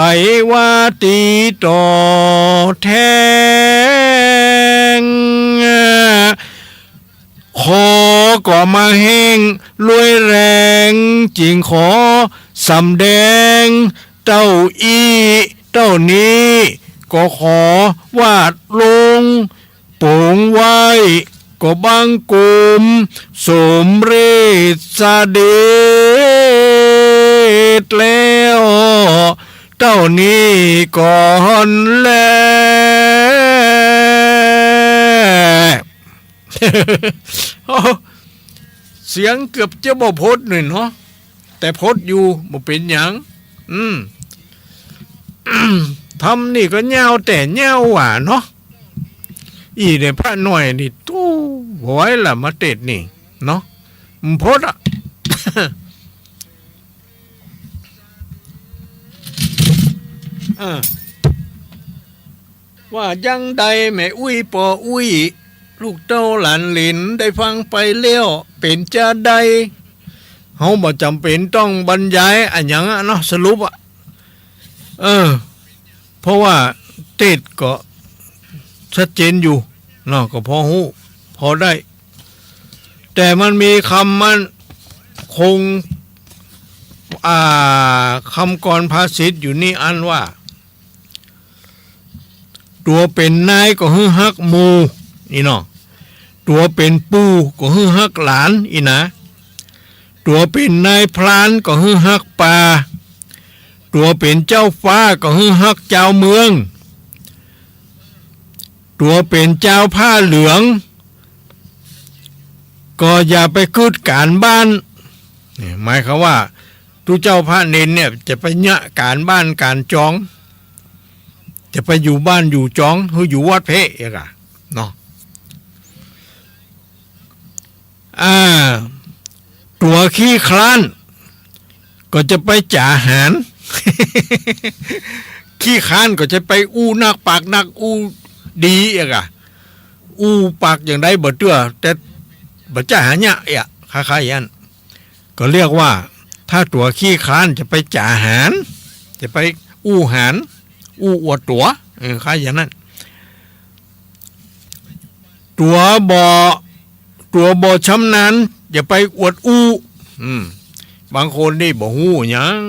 ว่าตีต่อแทง ขอก็มาแห้งรวยแรง จึงขอสำแดง เต้าอี้เต้านี้ ก็ขอวาดลง ปงไหว้ก็บังคม สมเร็จเสด็จแล้ว เต้านี้ก่อนแล เสียงเกือบจะบ่พดหนึ่งเนาะ แต่พดอยู่ บ่เป๋นหยัง อืม ธรรมนี่ก็ยาวแต่ยาวหว่าเนาะ อี่เนี่ยพระน้อยนี่ ตู้ บ่ไหวละมาเตศน์นี่ เนาะ มันพดอะ เออ ว่าจั้งใดแม่อุ๊ยป้ออุ๊ย ลูกเต้าหลานเหลนได้ฟังไปแล้ว เป๋นจาใด เฮาบ่จ๋ำเป๋นต้องบรรยายอะหยังอะเนาะ สรุปอะ เออ เพราะว่าเตศน์ก็ชัดเจนอยู่เนาะ ก็พอฮู้ พอได้ แต่มันมีกำมันคง อ่า กำกรภาษิตอยู่นี่อันว่า ตั๋วเป๋นนายก็หื้อฮักหมู่ อี้เนาะ ตั๋วเป๋นปู่ก็หื้อฮักหลาน อี้นา ตั๋วเป๋นนายพรานก็หื้อฮักป่า ตั๋วเป๋นจาวฟ้าก็หื้อฮักจาวเมือง ตั๋วเป๋นจาวผ้าเหลือง ก็อย่าไปกึ๊ดก๋านบ้าน เนี่ย หมายความว่า ตุ๊เจ้าพระเณรเนี่ย จะไปเยียะก๋านบ้านก๋านจอง จะไปอยู่บ้านอยู่จอง หื้ออยู่วัดเพะ เอกอะ เนาะ อ่า ตั๋วขี้คร้าน ก็จะไปจ๋าหาญ ขี้คร้านก็จะไปอู้นักปากนักอู้ดี เอกอะ อู้ปากอย่างใดบ่เตื้อ แต่บ่จ๋าหาญะ เอกอะ คล้ายๆ อย่างนั้น ก็เรียกว่า ถ้าตั๋วขี้คร้านจะไปจ๋าหาญ จะไปอู้หาญ อู้อวดตั๋ว เออ คล้ายอย่างนั้น ตั๋วบ่ ตั๋วบ่ชำนาญ อย่าไปอวดอู้ อืม บางคนนี่บ่ฮู้หยัง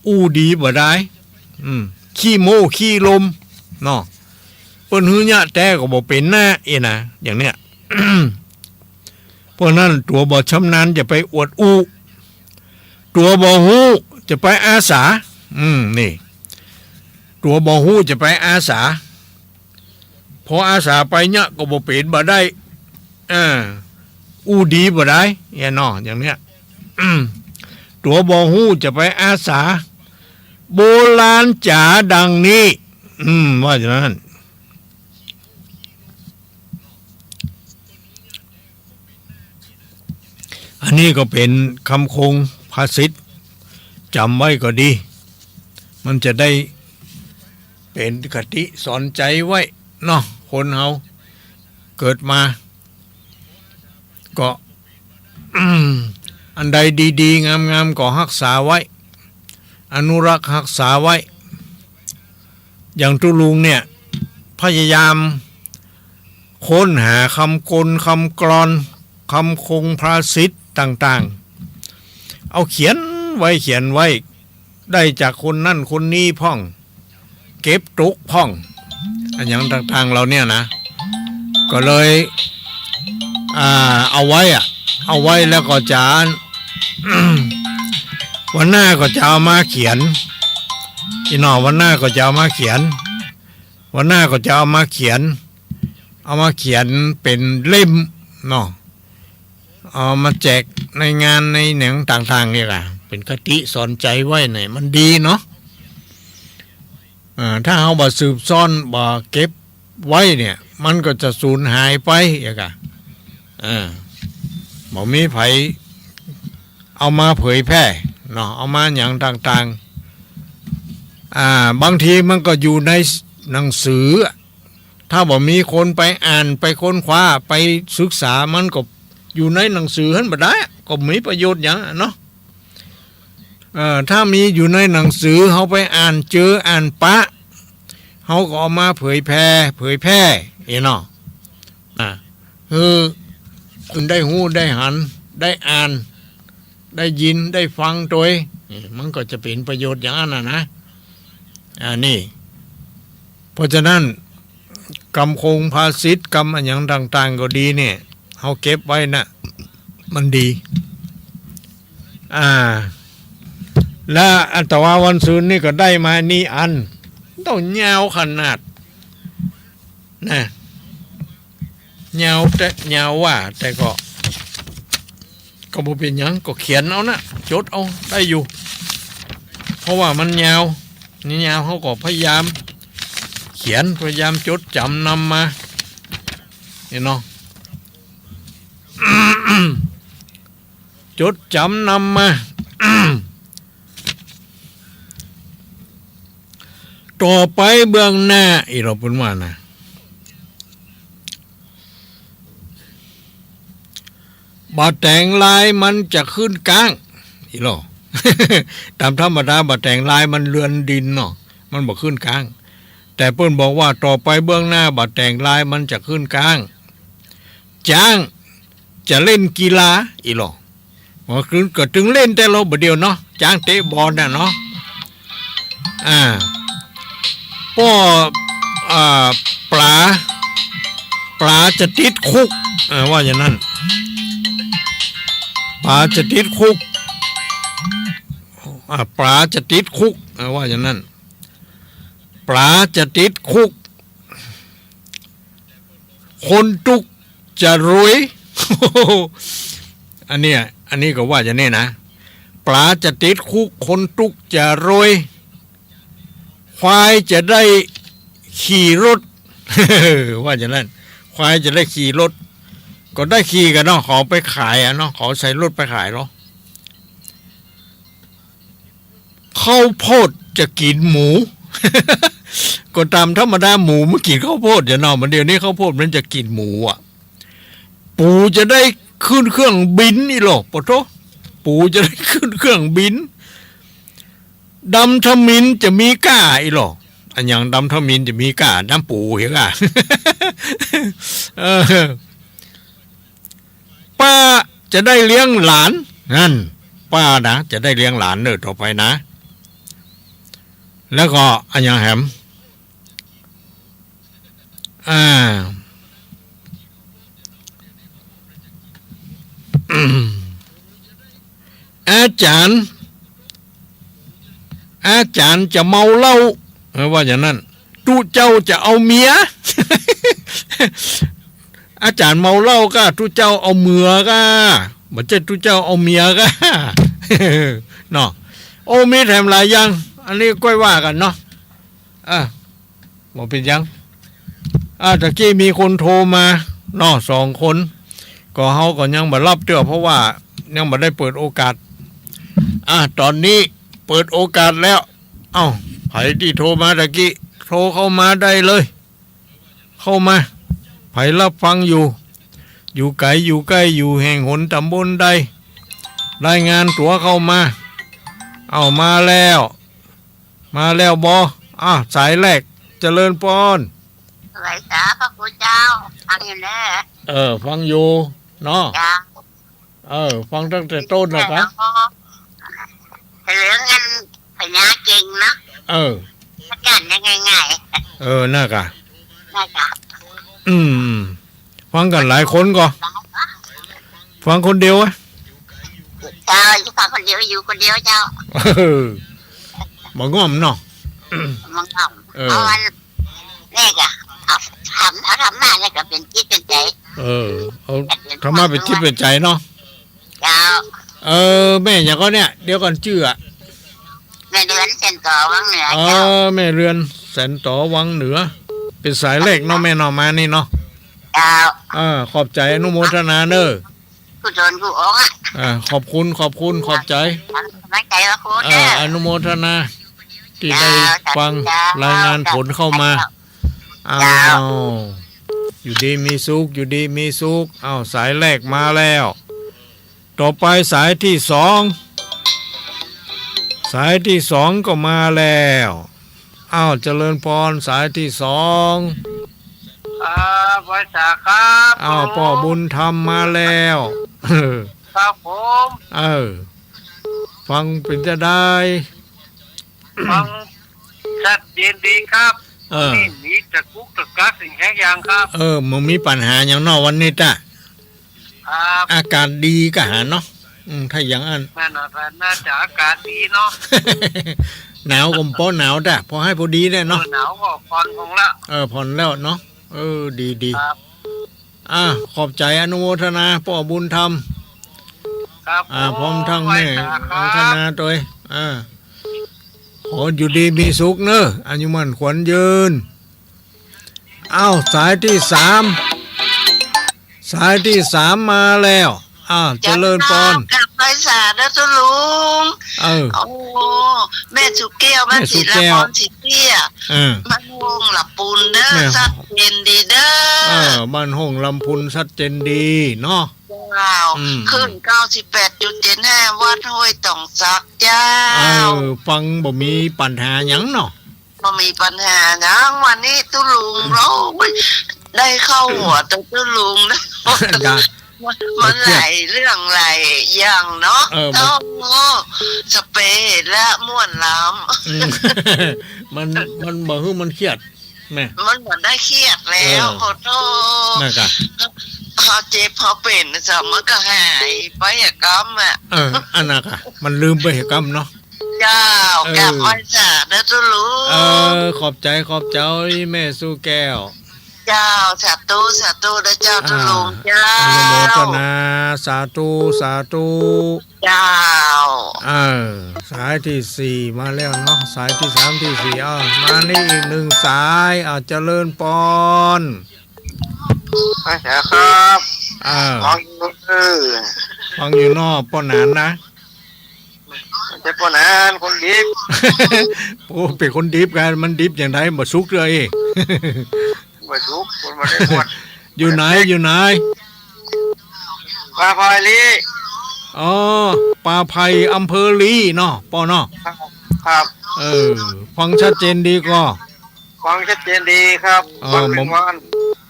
อู้ดีบ่ได้ อืม ขี้โม้ขี้ลม เนาะ เปิ้นหื้อเยียะแต๊ก็บ่เป๋นนา อี้นา อย่างเนี้ย เพราะนั้นตั๋วบ่ชำนาญจะไปอวดอู้ ตั๋วบ่ฮู้จะไปอาสา อืม นี่ ตั๋วบ่ฮู้จะไปอาสา พออาสาไปเยียะก็บ่เป๋นบ่ได้ อ่า อู้ดีบ่ได้ เอี้ยเนาะ อย่างเนี้ย ตั๋วบ่ฮู้จะไปอาสา โบราณจ๋าดังนี้ อืม ว่าอย่างนั้น อันนี้ก็เป๋นกำคงภาษิต จ๋ำไว้ก็ดี มันจะได้เป๋นคติสอนใจ๋ไว้เนาะ คนเฮาเกิดมา ก็ อันใดดีๆ งามๆ ก็ฮักษาไว้ อนุรักษ์ฮักษาไว้ อย่างตุ๊ลุงเนี่ย พยายามค้นหากำกลกำกลอน กำคงภาษิตต่างๆ เอาเขียนไว้ เขียนไว้ ได้จากคนนั้นคนนี้พ่อง เก็บตกพ่อง อะหยังต่างๆ เหล่าเนี้ยนะ ก็เลย อ่า เอาไว้อะ เอาไว้แล้วก็จะ วันหน้าก็จะเอามาเขียน อีหน่อ วันหน้าก็จะเอามาเขียน วันหน้าก็จะเอามาเขียน เอามาเขียนเป๋นเล่มเนาะ เอามาแจกในงานในหยังต่างๆ เนี่ยล่ะ เป๋นคติสอนใจ๋ไว้เนี่ย มันดีเนาะ อ่า ถ้าเฮาบ่สืบซ่อน บ่เก็บไว้เนี่ย มันก็จะสูญหายไป อย่างกะ อ่า บ่มีใผเอามาเผยแพร่เนาะ เอามาหยังต่างๆ อ่า บางทีมันก็อยู่ในหนังสือ ถ้าบ่มีคนไปอ่าน ไปค้นคว้า ไปศึกษา มันก็อยู่ในหนังสือหั้นบ่ได้ ก็บ่มีประโยชน์หยังอะเนาะ เอ่อ ถ้ามีอยู่ในหนังสือ เฮาไปอ่านเจอ อ่านปะ เฮาก็เอามาเผยแพร่ เผยแพร่ เอ้เนาะ อ่า คือคนได้ฮู้ ได้หัน ได้อ่าน ได้ยิน ได้ฟังตวย เอ้ มันก็จะเป๋นประโยชน์อย่างนั้นน่ะนะ อ่า นี่ เพราะฉะนั้น กำคงภาษิต กำอะหยังต่างๆ ก็ดีเนี่ย เฮาเก็บไว้น่ะ มันดี อ่า และอาตมาวันซืนนี่ก็ได้มานี่อัน ต้องยาวขนาด นะ ยาวแต่ ยาวว่า แต่ก็ ก็บ่เป๋นหยัง ก็เขียนเอานะ จดเอา ได้อยู่ เพราะว่ามันยาว นี่ยาว เฮาก็พยายามเขียน พยายามจดจ๋ำนำมา เอ้เนาะ จดจ๋ำนำมา ต่อไปเบื้องหน้า อีหลอเปิ้นว่านะ บ่าแต๋งลายมันจะขึ้นก๊าง อีหลอ ต๋ามธรรมดาบ่าแต๋งลายมันเลือนดินเนาะ มันบ่ขึ้นก๊าง แต่เปิ้นบอกว่าต่อไปเบื้องหน้าบ่าแต๋งลายมันจะขึ้นก๊าง จ๊างจะเล่นกีฬา อีหลอ อ๋อ คือก็ตึงเล่นแต่ละบ่าเดี่ยวเนาะ จ๊างเตะบอลน่ะเนาะ อ่า ป้อ อ่า ป๋า ป๋าจะติดคุก อ่า ว่าอย่างนั้น ป๋าจะติดคุก อ่า ป๋าจะติดคุก อ่า ว่าอย่างนั้น ป๋าจะติดคุก คนตุ๊กจะรวย อันเนี้ย อันนี้ก็ว่าอย่างนี้นะ ป๋าจะติดคุก คนตุ๊กจะรวย ควายจะได้ขี่รถ ว่าอย่างนั้น ควายจะได้ขี่รถ ก็ได้ขี่กั๋นเนาะ เขาไปขายอะเนาะ เขาใส่รถไปขายเนาะ ข้าวโพดจะกิ๋นหมู ก็ต๋ามธรรมดาหมูมันกิ๋นข้าวโพดอยู่เนาะ บ่าเดี่ยวนี้ข้าวโพดมันจะกิ๋นหมูอะ ปูจะได้ขึ้นเครื่องบินอีหลอ ปะโธ่ ปูจะได้ขึ้นเครื่องบิน ดำทมิฬจะมีก้าอีหลอ อะหยังดำทมิฬจะมีก้า น้ำปูเหียก้า เออ ป้าจะได้เลี้ยงหลาน นั่น ป้านะ จะได้เลี้ยงหลานเน่อต่อไปนะ แล้วก็อะหยังแหม อ่า อาจ๋ารย์ อาจ๋ารย์จะเมาเหล้า เออ ว่าอย่างนั้น ตุ๊เจ้าจะเอาเมีย อาจ๋ารย์เมาเหล้าก้า ตุ๊เจ้าเอาเมือก้า บ่ใจ้ตุ๊เจ้าเอาเมียก้า เนาะ โอ้ มีแถมหลายอย่าง อันนี้ก้อยว่ากั๋นเนาะ อ่ะ บ่เป๋นหยัง อ่า ตะกี้มีคนโทรมาเนาะ สองคน ก็เฮาก็ยังบ่ฮับเตื้อ เพราะว่า ยังบ่ได้เปิดโอกาส อ่ะ ต๋อนนี้เปิดโอกาสแล้ว เอ้า ใผตี้โทรมาตะกี้ โทรเข้ามาได้เลย เข้ามา ใผฮับฟังอยู่ อยู่ไก๋ อยู่ใก้ อยู่แห่งหนต๋ำบลใด รายงานตั๋วเข้ามา เอ้า มาแล้ว มาแล้วบ่ อ่ะ สายแรก เจริญปอน ไหว้สาพระครูเจ้า ฟังอยู่แน่ เออ ฟังอยู่เนาะ เจ้า เออ ฟังตั้งแต่ต้นแล้วกะ เรื่องอันพญาเก่งเนาะ เออ อาจารย์ยังไงไง เออ นั่นกะ นั่นกะ อืม ฟังกั๋นหลายคนก่อ ฟังคนเดียวอะ เจ้า อยู่ฟังคนเดียว อยู่คนเดียวเจ้า เออ บ่ง่อมเนาะ บ่ง่อม เออ เอาอัน นี่กะ เอาธรรมะ เอาธรรมะนี่กะเป๋นจิตเป๋นใจ๋ เออ เอาธรรมะเป๋นจิตเป๋นใจ๋เนาะ เจ้า เออ แม่หยังก่อเนี่ย เดี๋ยวก่อน จื้ออะ แม่เรือนแสนต๋อวังเหนือ เออ เจ้า แม่เรือนแสนต๋อวังเหนือ เป๋นสายแรกเนาะแม่เนาะ มานี่เนาะ เจ้า เออ ขอบใจ๋ อนุโมทนาเน่อ กู้ต๋นกู้องค์อะ อ่า ขอบคุณ ขอบคุณ ขอบใจ๋ ขอบใจ๋พระครู เออ เน่อ อนุโมทนา ตี้ได้ เจ้า ฟัง เจ้า รายงานผลเข้ามา เจ้า อ้าว อยู่ดีมีสุข อยู่ดีมีสุข อ้าว สายแรกมาแล้ว ต่อไปสายตี้สอง สายตี้สองก็มาแล้ว อ้าว เจริญปอน สายตี้สอง ครับ ไหว้สาครับ อ้าว ป้อบุญธรรมมาแล้ว ครับผม เออ ฟังเป๋นจาใด ฟังชัดเจนดีครับ เออ นี่มีตะกุกตะกักสิ่งแห่งอย่างครับ เออ บ่มีปัญหาหยังเนาะวันนี้จ้ะ ครับ อากาศดีกะหันเนาะ อืม ถ้าอย่างอั้น นั่นน่ะ น่าจะอากาศดีเนาะ หนาวก็บ่หนาวจ้ะ พอหื้อพอดีแหละเนาะ เออ หนาวก็ผ่อนลงละ เออ ผ่อนแล้วเนาะ เออ ดี ดี ครับ อ่า ขอบใจ๋ อนุโมทนา ป้อบุญธรรม ครับ อ่า ผม พร้อมทั้งแม่ ไหว้สาครับ อังคณาตวย อ่า ขออยู่ดีมีสุขเน่อ อายุมั่นขวัญยืน อ้าว สายตี้สาม สายตี้สามมาแล้ว อ้าว เจริญปอน กราบไหว้สาเน่อตุ๊ลุง เออ โอ้ แม่สุแก้ว บ้าน แม่สุแก้ว ศิลาพร ศรีเตี้ย เออ บ้านโฮงลำพูนเน่อ แม่ ชัดเจนดีเน่อ เออ บ้านโฮงลำพูนชัดเจนดีเนาะ เจ้า อืม คลื่นเก้าสิบแปดจุดเจ็ดห้า วัดห้วยตองสักเจ้า เออ ฟังบ่มีปัญหาหยังเนาะ บ่มีปัญหาหยัง วันนี้ตุ๊ลุง โอ้ย ได้เข้าหัวแต่ตุ๊ลุงนะ จ้ะ มันหลายเรื่องหลายอย่างเนาะ เออ มัน โอ้ สเปรย์และม่วนล้ำ อืม มัน มันบ่หื้อมันเครียด แม่ มันบ่ได้เครียดแล้ว เออ ขอโทษ นั่นกะ เฮาเจ็บเฮาเป๋นซะ มันก็หายไปอะกำอะ เออ อันนั้นกะ มันลืมไปอะกำเนาะ เจ้า เออ กราบไหว้สาเน่อตุ๊ลุง เออ ขอบใจ๋ ขอบใจ๋ แม่สุแก้ว เจ้า สาธุ สาธุเน่อเจ้า อ่า ตุ๊ลุงเจ้า อนุโมทนา สาธุ สาธุ เจ้า เออ สายตี้สี่มาแล้วเนาะ สายตี้สาม ตี้สี่ อ้าว มานี่อีกหนึ่งสาย อ้าว เจริญปอน ไหว้สาครับ เออ ฟังอยู่ เออ ฟังอยู่เนาะ ป้อหนานนะ บ่ใจ้ป้อหนาน คนดิบ โอ้ เป๋นคนดิบกั๋น มันดิบอย่างใด บ่สุกเลย บ่สุก คนบ่ได้บวช อยู่ไหน อยู่ไหน ป่าไผ่ลี อ๋อ ป่าไผ่ อำเภอลีเนาะ ป้อเนาะ ครับ ครับ เออ ฟังชัดเจนดีก่อ ฟังชัดเจนดีครับ เออ ฟังเป๋นวัน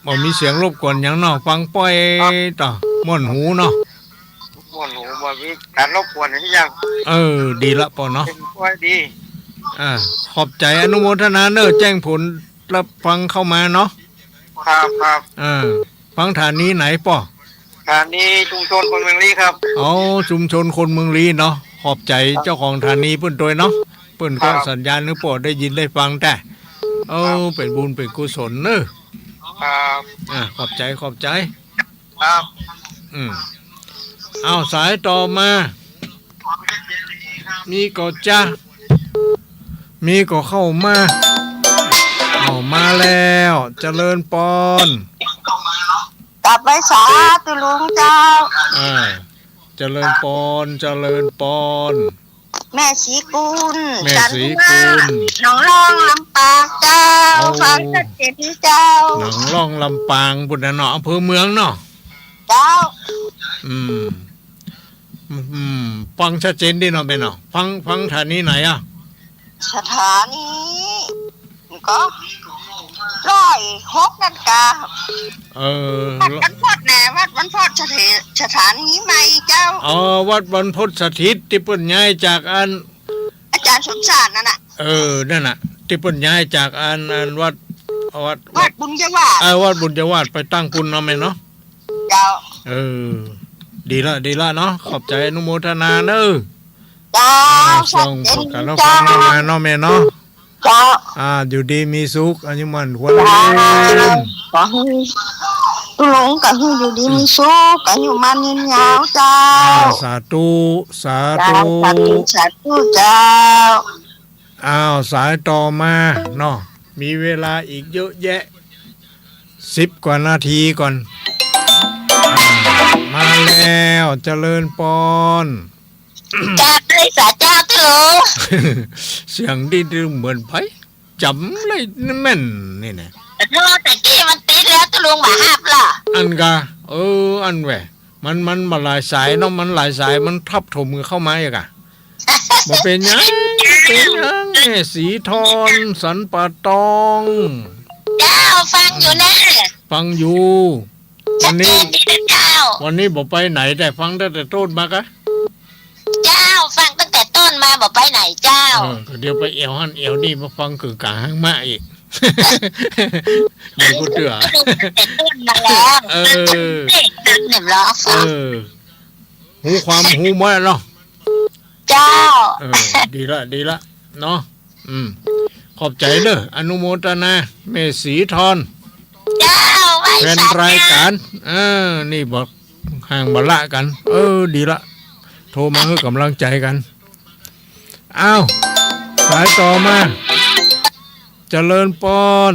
บ่มีเสียงรบกวนหยังเนาะ ฟังป้อย ครับ ต่อ ม่วนหูเนาะ ม่วนหู บ่มีก๋านรบกวนหยัง เออ ดีละป้อเนาะ เป๋นป้อยดี อ่า ขอบใจ๋ อนุโมทนาเน่อ แจ้งผลรับฟังเข้ามาเนาะ ครับ ครับ เออ ฟังสถานีไหนป้อ สถานีชุมชนคนเมืองลี้ครับ อ๋อ ชุมชนคนเมืองลี้เนาะ ขอบใจ๋ ครับ เจ้าของสถานีเปิ้นตวยเนาะ เปิ้นก็ ครับ สัญญาณหื้อป้อได้ยินได้ฟังแต๊ เออ ครับ เป๋นบุญเป๋นกุศลเน่อ ครับ อ่า ขอบใจ๋ ขอบใจ๋ ครับ อืม อ้าว สายต่อมา มีก่อจ๊ะ มีก่อเข้ามา อ้าว มาแล้ว เจริญปอน กราบไหว้สาตุ๊ลุงเจ้า อ่า เจริญปอน เจริญปอน แม่ศรีกุล แม่ศรีกุล หนองล่องลำปางเจ้า โอ้ ฟังชัดเจนดีเจ้า หนองล่องลำปางปุ้นน่ะเนาะ อำเภอเมืองเนาะ เจ้า อืม อืม ฟังชัดเจนดีเนาะแม่เนาะ ฟัง ฟังสถานีไหนอะ สถานี ก็ร้อยหกนาฬิกา เออ วัดบรรพตแน่ วัดบรรพตสถา สถานีใหม่เจ้า อ๋อ วัดบรรพตสถิต ตี้เปิ้นย้ายจากอัน อาจารย์สมชาตินั่นน่ะ เออ นั่นน่ะ ตี้เปิ้นย้ายจากอัน อันวัด วัด วัดบุญยวาส เออ วัดบุญยวาสไปตั้งปุ้นเนาะแม่เนาะ เจ้า เออ ดีละ ดีละเนาะ ขอบใจ๋อนุโมทนาเน้อ เจ้า อ่า ส่ง ชัดเจน ประกาศ เจ้า รับฟังมาเนาะแม่เนาะ เจ้า อ่า อยู่ดีมีสุข อายุมั่นขวัญ เจ้า ยืน ขอหื้อตุ๊ลุงก็หื้ออยู่ดีมีสุข อายุมั่นยืนยาวเจ้า อ่า สาธุ สาธุ เจ้า สาธุ สาธุเจ้า อ้าว สายต่อมาเนาะ มีเวลาอีกเยอะแยะ สิบกว่านาทีก่อน อ่า มาแล้ว เจริญปอน จากเลยสาเจ้าตุ๊ลุง เสียงดีๆ เหมือนใผจ๋ำเลยแม่นนี่นะ โทรตะกี้มันติดแล้วตุ๊ลุงบ่ฮับล่ะ อันกะ เออ อันแหวะ มัน มันบ่หลายสายเนาะ มันหลายสาย มันทับถมกันเข้ามาอีกอะ บ่เป๋นหยัง บ่เป๋นหยัง แม่ศรีทอน สันป่าตอง เจ้า ฟังอยู่นะ ฟังอยู่ วันนี้ ชัดเจนดีนะเจ้า วันนี้บ่ไปไหน แต่ฟังตั้งแต่ต้นมากะ เจ้า ฟังตั้งแต่ต้นมาบ่ไปไหนเจ้า เออ ก็เดี๋ยวไปแอ่วหั้นแอ่วนี่ มาฟังกึ่งกลางห้างมาอีก มีผู้เตื้อ ตั้งแต่ต้นมาแล้ว เออ เด็กนั่นเนี่ยเหรอ เออ ฮู้ความฮู้หมดแล้วเนาะ เจ้า เออ ดีละ ดีละ เนาะ อืม ขอบใจ๋เน้อ อนุโมทนา แม่ศรีทอน เจ้า ไหว้สาเจ้า แฟนรายก๋าน เออ นี่บ่ห่างบ่ละกั๋น เออ ดีละ โทรมาหื้อกำลังใจ๋กั๋น อ้าว สายต่อมา เจริญปอน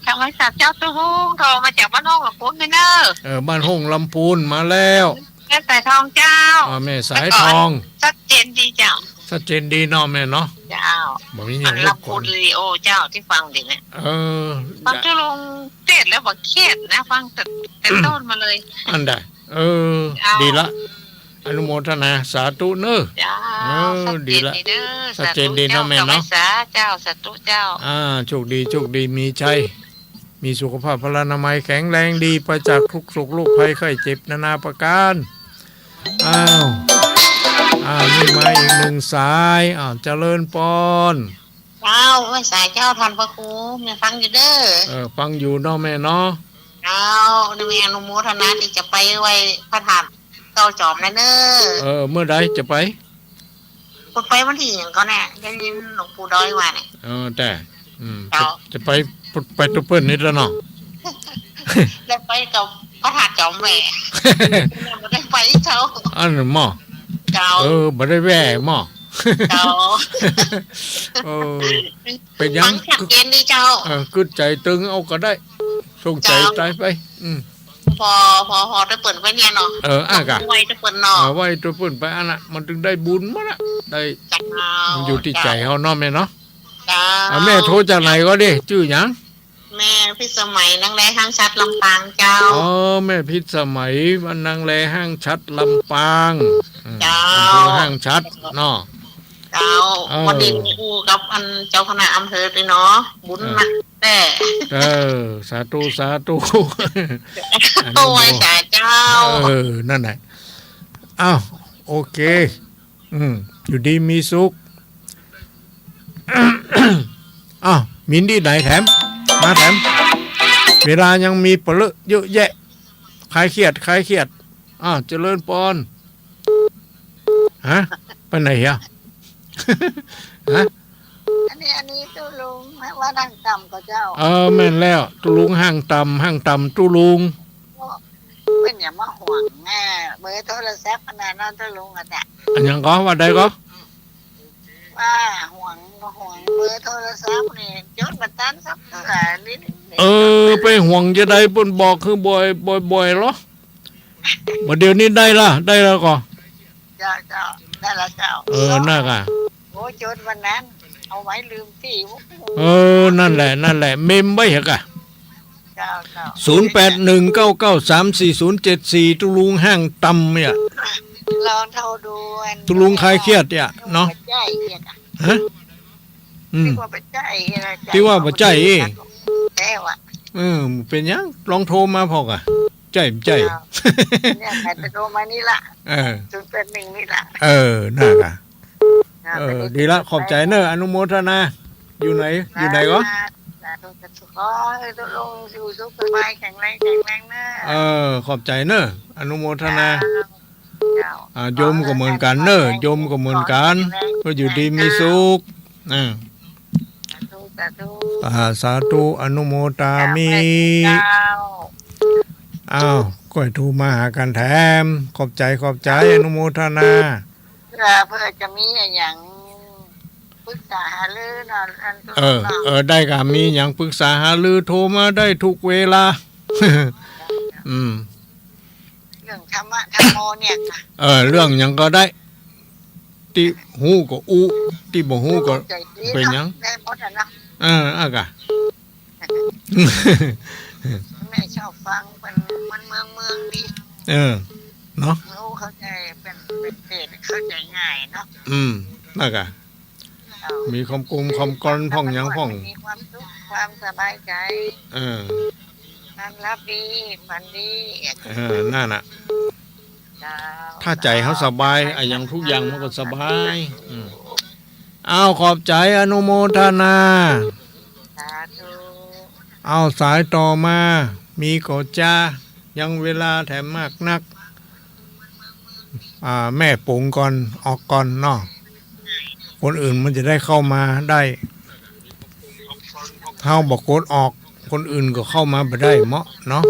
ทางบริษัทเจ้าตุ๊ลุง โทรมาจากบ้านห้องลำพูนนี่เน้อ เออ บ้านห้องลำพูน มาแล้ว แม่สายทองเจ้า อ่า แม่สายทอง ชัดเจนดีเจ้า ชัดเจนดีเนาะแม่เนาะ เจ้า บ่มีหยังรบกวน อันลำพูนเรดิโอเจ้าตี้ฟังดีเนี่ย เออ ฟังตุ๊ลุงเตศน์แล้วบ่เครียดนะ ฟังแต่ แต่ต้นมาเลย อันใด เออ เจ้า ดีละ อนุโมทนา สาธุเน้อ เจ้า เออ ชัดเจนดีเน้อ ดีละ ชัดเจนดีเนาะแม่เนาะ เจ้า เจ้า สาธุเจ้า อ่า โชคดี โชคดี มีชัย มีสุขภาพพลานามัยแข็งแรงดี ปราศจากทุกข์โศกโรคภัยไข้เจ็บนานาประการ อ้าว อ้าว นี่มาอีกหนึ่งสาย อ้าว เจริญปอน เจ้า ไหว้สาเจ้า ท่านพระครู แม่ฟังอยู่เน้อ เออ ฟังอยู่เนาะแม่เนาะ เจ้า นี่แม่อนุโมทนาตี้จะไปไหว้พระธาตุเก้าจอมแล้วเน้อ เออ เมื่อใดจะไป เปิ้นไปวันตี้หยังก่อแน่ ได้ยินหลวงปู่ดอยว่าเนี่ย เออ แต่ อืม เจ้า จะไป ไปตุ๊เปิ้นนี่ละเนาะ ได้ไปกับพระธาตุจอมแหว่ บ่ได้ไปเจ้า อันหม้อ เจ้า เออ บ่ได้แหว่หม้อ เจ้า เออ เป๋นหยัง ฟังชัดเจนดีเจ้า เออ กึ๊ดใจ๋ตึงเอาก็ได้ ส่งใจ๋ เจ้า ใจ๋ไป อืม ผ่อ ผ่อ ผ่อตุ๊เปิ้นไปเนี่ยเนาะ เออ อ่ะกะ ไหว้ตุ๊เปิ้นเนาะ เออ ไหว้ตุ๊เปิ้นไปอันน่ะ มันตึงได้บุญหมดอะ ได้ เจ้า มันอยู่ตี้ใจ๋เฮาเนาะแม่เนาะ เจ้า อ่ะ แม่โทรจากไหนก่อดิ จื้อหยัง แม่พิสมัย นางแลห้างฉัตร ลำปางเจ้า อ๋อ แม่พิสมัย บ้านนางแลห้างฉัตร ลำปาง อืม เจ้า อำเภอห้างฉัตรเนาะ เจ้า เออ วันนี้อู้กับอันเจ้าคณะอำเภอด้วยเนาะ บุญ เออ นักแต๊ เออ สาธุ สาธุ โอ้ย สาเจ้า เออ นั่นแหละ อ้าว โอเค อืม อยู่ดีมีสุข อ้าว มีตี้ไหนแถม มาแถม เวลายังมีเปลือเยอะแยะ คลายเครียด คลายเครียด อ้าว เจริญปอน ฮะ ไปไหนอะ ฮะ อันนี้ อันนี้ตุ๊ลุงว่าห้างต่ำก่อเจ้า เออ แม่นแล้ว ตุ๊ลุงห้างต่ำ ห้างต่ำตุ๊ลุง เปิ้นอย่ามาห่วงแน่ เบอร์โทรศัพท์ขนาดนั้นตุ๊ลุงอะจ้ะ อันหยังก่อ ว่าใดก่อ ว่าห่วง ห่วงเบอร์โทรศัพท์นี่ จดบ่ตันสักเตื้อ นี่ เออ ไปห่วงจะใด เปิ้นบอกคือบ่อย บ่อยๆ เหรอ บ่าเดี๋ยวนี้ได้ละ ได้แล้วก่อ เจ้า เจ้า นั่นแหละเจ้า เออ นั่นกะ โอ้ จดวันนั้น เอาไว้ลืมตี้ โอ้โห เออ นั่นแหละ นั่นแหละ เมมไว้เหอะกะ เจ้า เจ้า ศูนย์แปดหนึ่งเก้าเก้าสามสี่ศูนย์เจ็ดสี่ ตุ๊ลุงห้างตำเนี่ย ลองโทรดูอัน ตุ๊ลุงคลายเครียดเนี่ยเนาะ หัวใจเนี่ยค่ะ ฮะ อืม ตี้ว่าบ่ใจ้นะ ตี้ว่าบ่ใจ้ แล้วอะ เออ เป๋นหยัง ลองโทรมาพอกะ ใจ้บ่ใจ้ อ้าว เนี่ย ใครจะโทรมานี่ละ เออ ศูนย์แปดหนึ่ง นี่ละ เออ นั่นกะ อ่า เออ ดีละ ขอบใจ๋เน่อ อนุโมทนา อยู่ไหน อยู่ไหนก็ สาธุ สาธุ ขอหื้อตุ๊ลุงอยู่สุขสบาย แข็งแรง แข็งแรงเน่อ เออ ขอบใจ๋เน่อ อนุโมทนา เจ้า อ่า โยมก็เหมือนกั๋นเน่อ โยมก็เหมือนกั๋น ขอให้อยู่ดีมีสุข อ่า สาธุ สาธุ อ่า สาธุ อนุโมทามิ เจ้า อ้าว ก้อยโทรมาหากั๋นแถม ขอบใจ๋ ขอบใจ๋ อนุโมทนา เพื่อ เพื่อจะมีอะหยังปรึกษาหารือเนาะ อัน เออ เนาะ เออ ได้กะ มีหยังปรึกษาหารือ โทรมาได้ทุกเวลา อืม เรื่องธรรมะธรรมโมเนี่ยค่ะ เออ เรื่องหยังก็ได้ ตี้ฮู้ก็อู้ ตี้บ่ฮู้ก็ เป๋นหยัง ได้หมดอะเนาะ เออ อะกะ แม่ชอบฟัง เป๋น มันเมืองเมืองดี เออ เนาะ ฮู้เข้าใจ๋ เป๋น เป๋นเป๋นเข้าใจ๋ง่ายเนาะ อืม นั่นกะ เจ้า มีความกลมความกล่อมพ่องหยังพ่อง มีความสุข ความสบายใจ๋ เออ นอนหลับดี ฝันดี เออ นั่นน่ะ เจ้า ถ้าใจ๋เฮาสบาย อะหยังทุกอย่างมันก็สบาย อืม อ้าว ขอบใจ๋ อนุโมทนา สาธุ อ้าว สายต่อมา มีก่อจา ยังเวลาแถมมากนัก อ่า แม่ป๋งก่อน ออกก่อนเนาะ คนอื่นมันจะได้เข้ามาได้ เฮาบ่กดออก คนอื่นก็เข้ามาบ่ได้เมาะเนาะ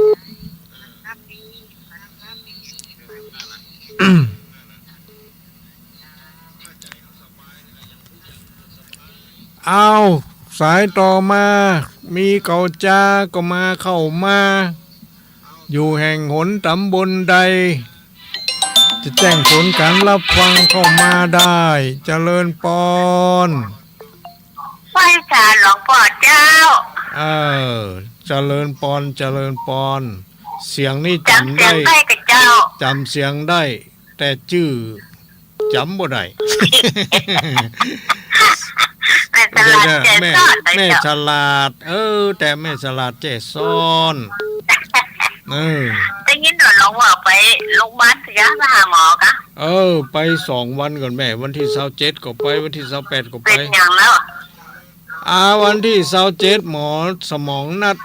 อ้าว สายต่อมา มีก่อจาก็มาเข้ามา อยู่แห่งหนต๋ำบลใด จะแจ้งผลก๋านรับฟังเข้ามาได้ เจริญปอน ไหว้สาหลวงป้อเจ้า เออ เจริญปอน เจริญปอน เสียงนี่จ๋ำได้ จ๋ำเสียงได้ก่อเจ้า จ๋ำเสียงได้ แต่จื้อจ๋ำบ่ได้ แม่ฉลาดแจ้ซ้อน แม่ฉลาด เออ แต่แม่ฉลาดแจ้ซ้อน เออ ได้ยินว่าหลวงว่าไปโรงพยาบาลเสีย ไปหาหมอกะ เออ ไปสองวันก่อนแม่ วันตี้ซาวเจ็ดก็ไป วันตี้ซาวแปดก็ไป เป๋นหยังแล้ว อ่า วันตี้ซาวเจ็ดหมอสมองนัด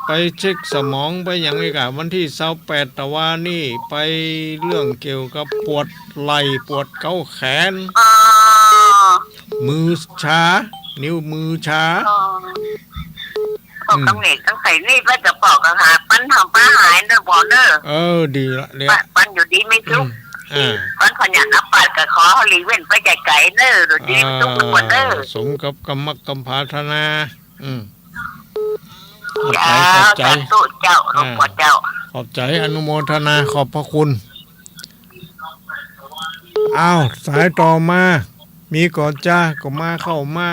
ไปเช็คสมองไปหยังอีกอะ วันตี้ซาวแปดตะวานี่ไปเรื่องเกี่ยวกับปวดไหล่ปวดเกาแขน อ๋อ มือชา นิ้วมือชา อ๋อ พวก อืม กำเนิดตั้งแต่นี่ก็จะบอกกันหา ปันทำป้าหายเด้อ บอกเด้อ เออ ดีละเนี่ย ปัน ปันอยู่ดีมีสุข อืม อ่า ปันขยันนับปาดก็ขอให้หลีกเว้นไปไกลๆเด้อ อยู่ดีมีสุขทุกคนเด้อ อ่า สมกับกำมักกำปรารถนา อืม ขอบใจ๋ เจ้า ขอบใจ๋ สาธุเจ้า อ่า หลวงป้อเจ้า ขอบใจ๋ อนุโมทนา ขอบพระคุณ อ้าว สายต่อมา มีก่อจาก็มาเข้ามา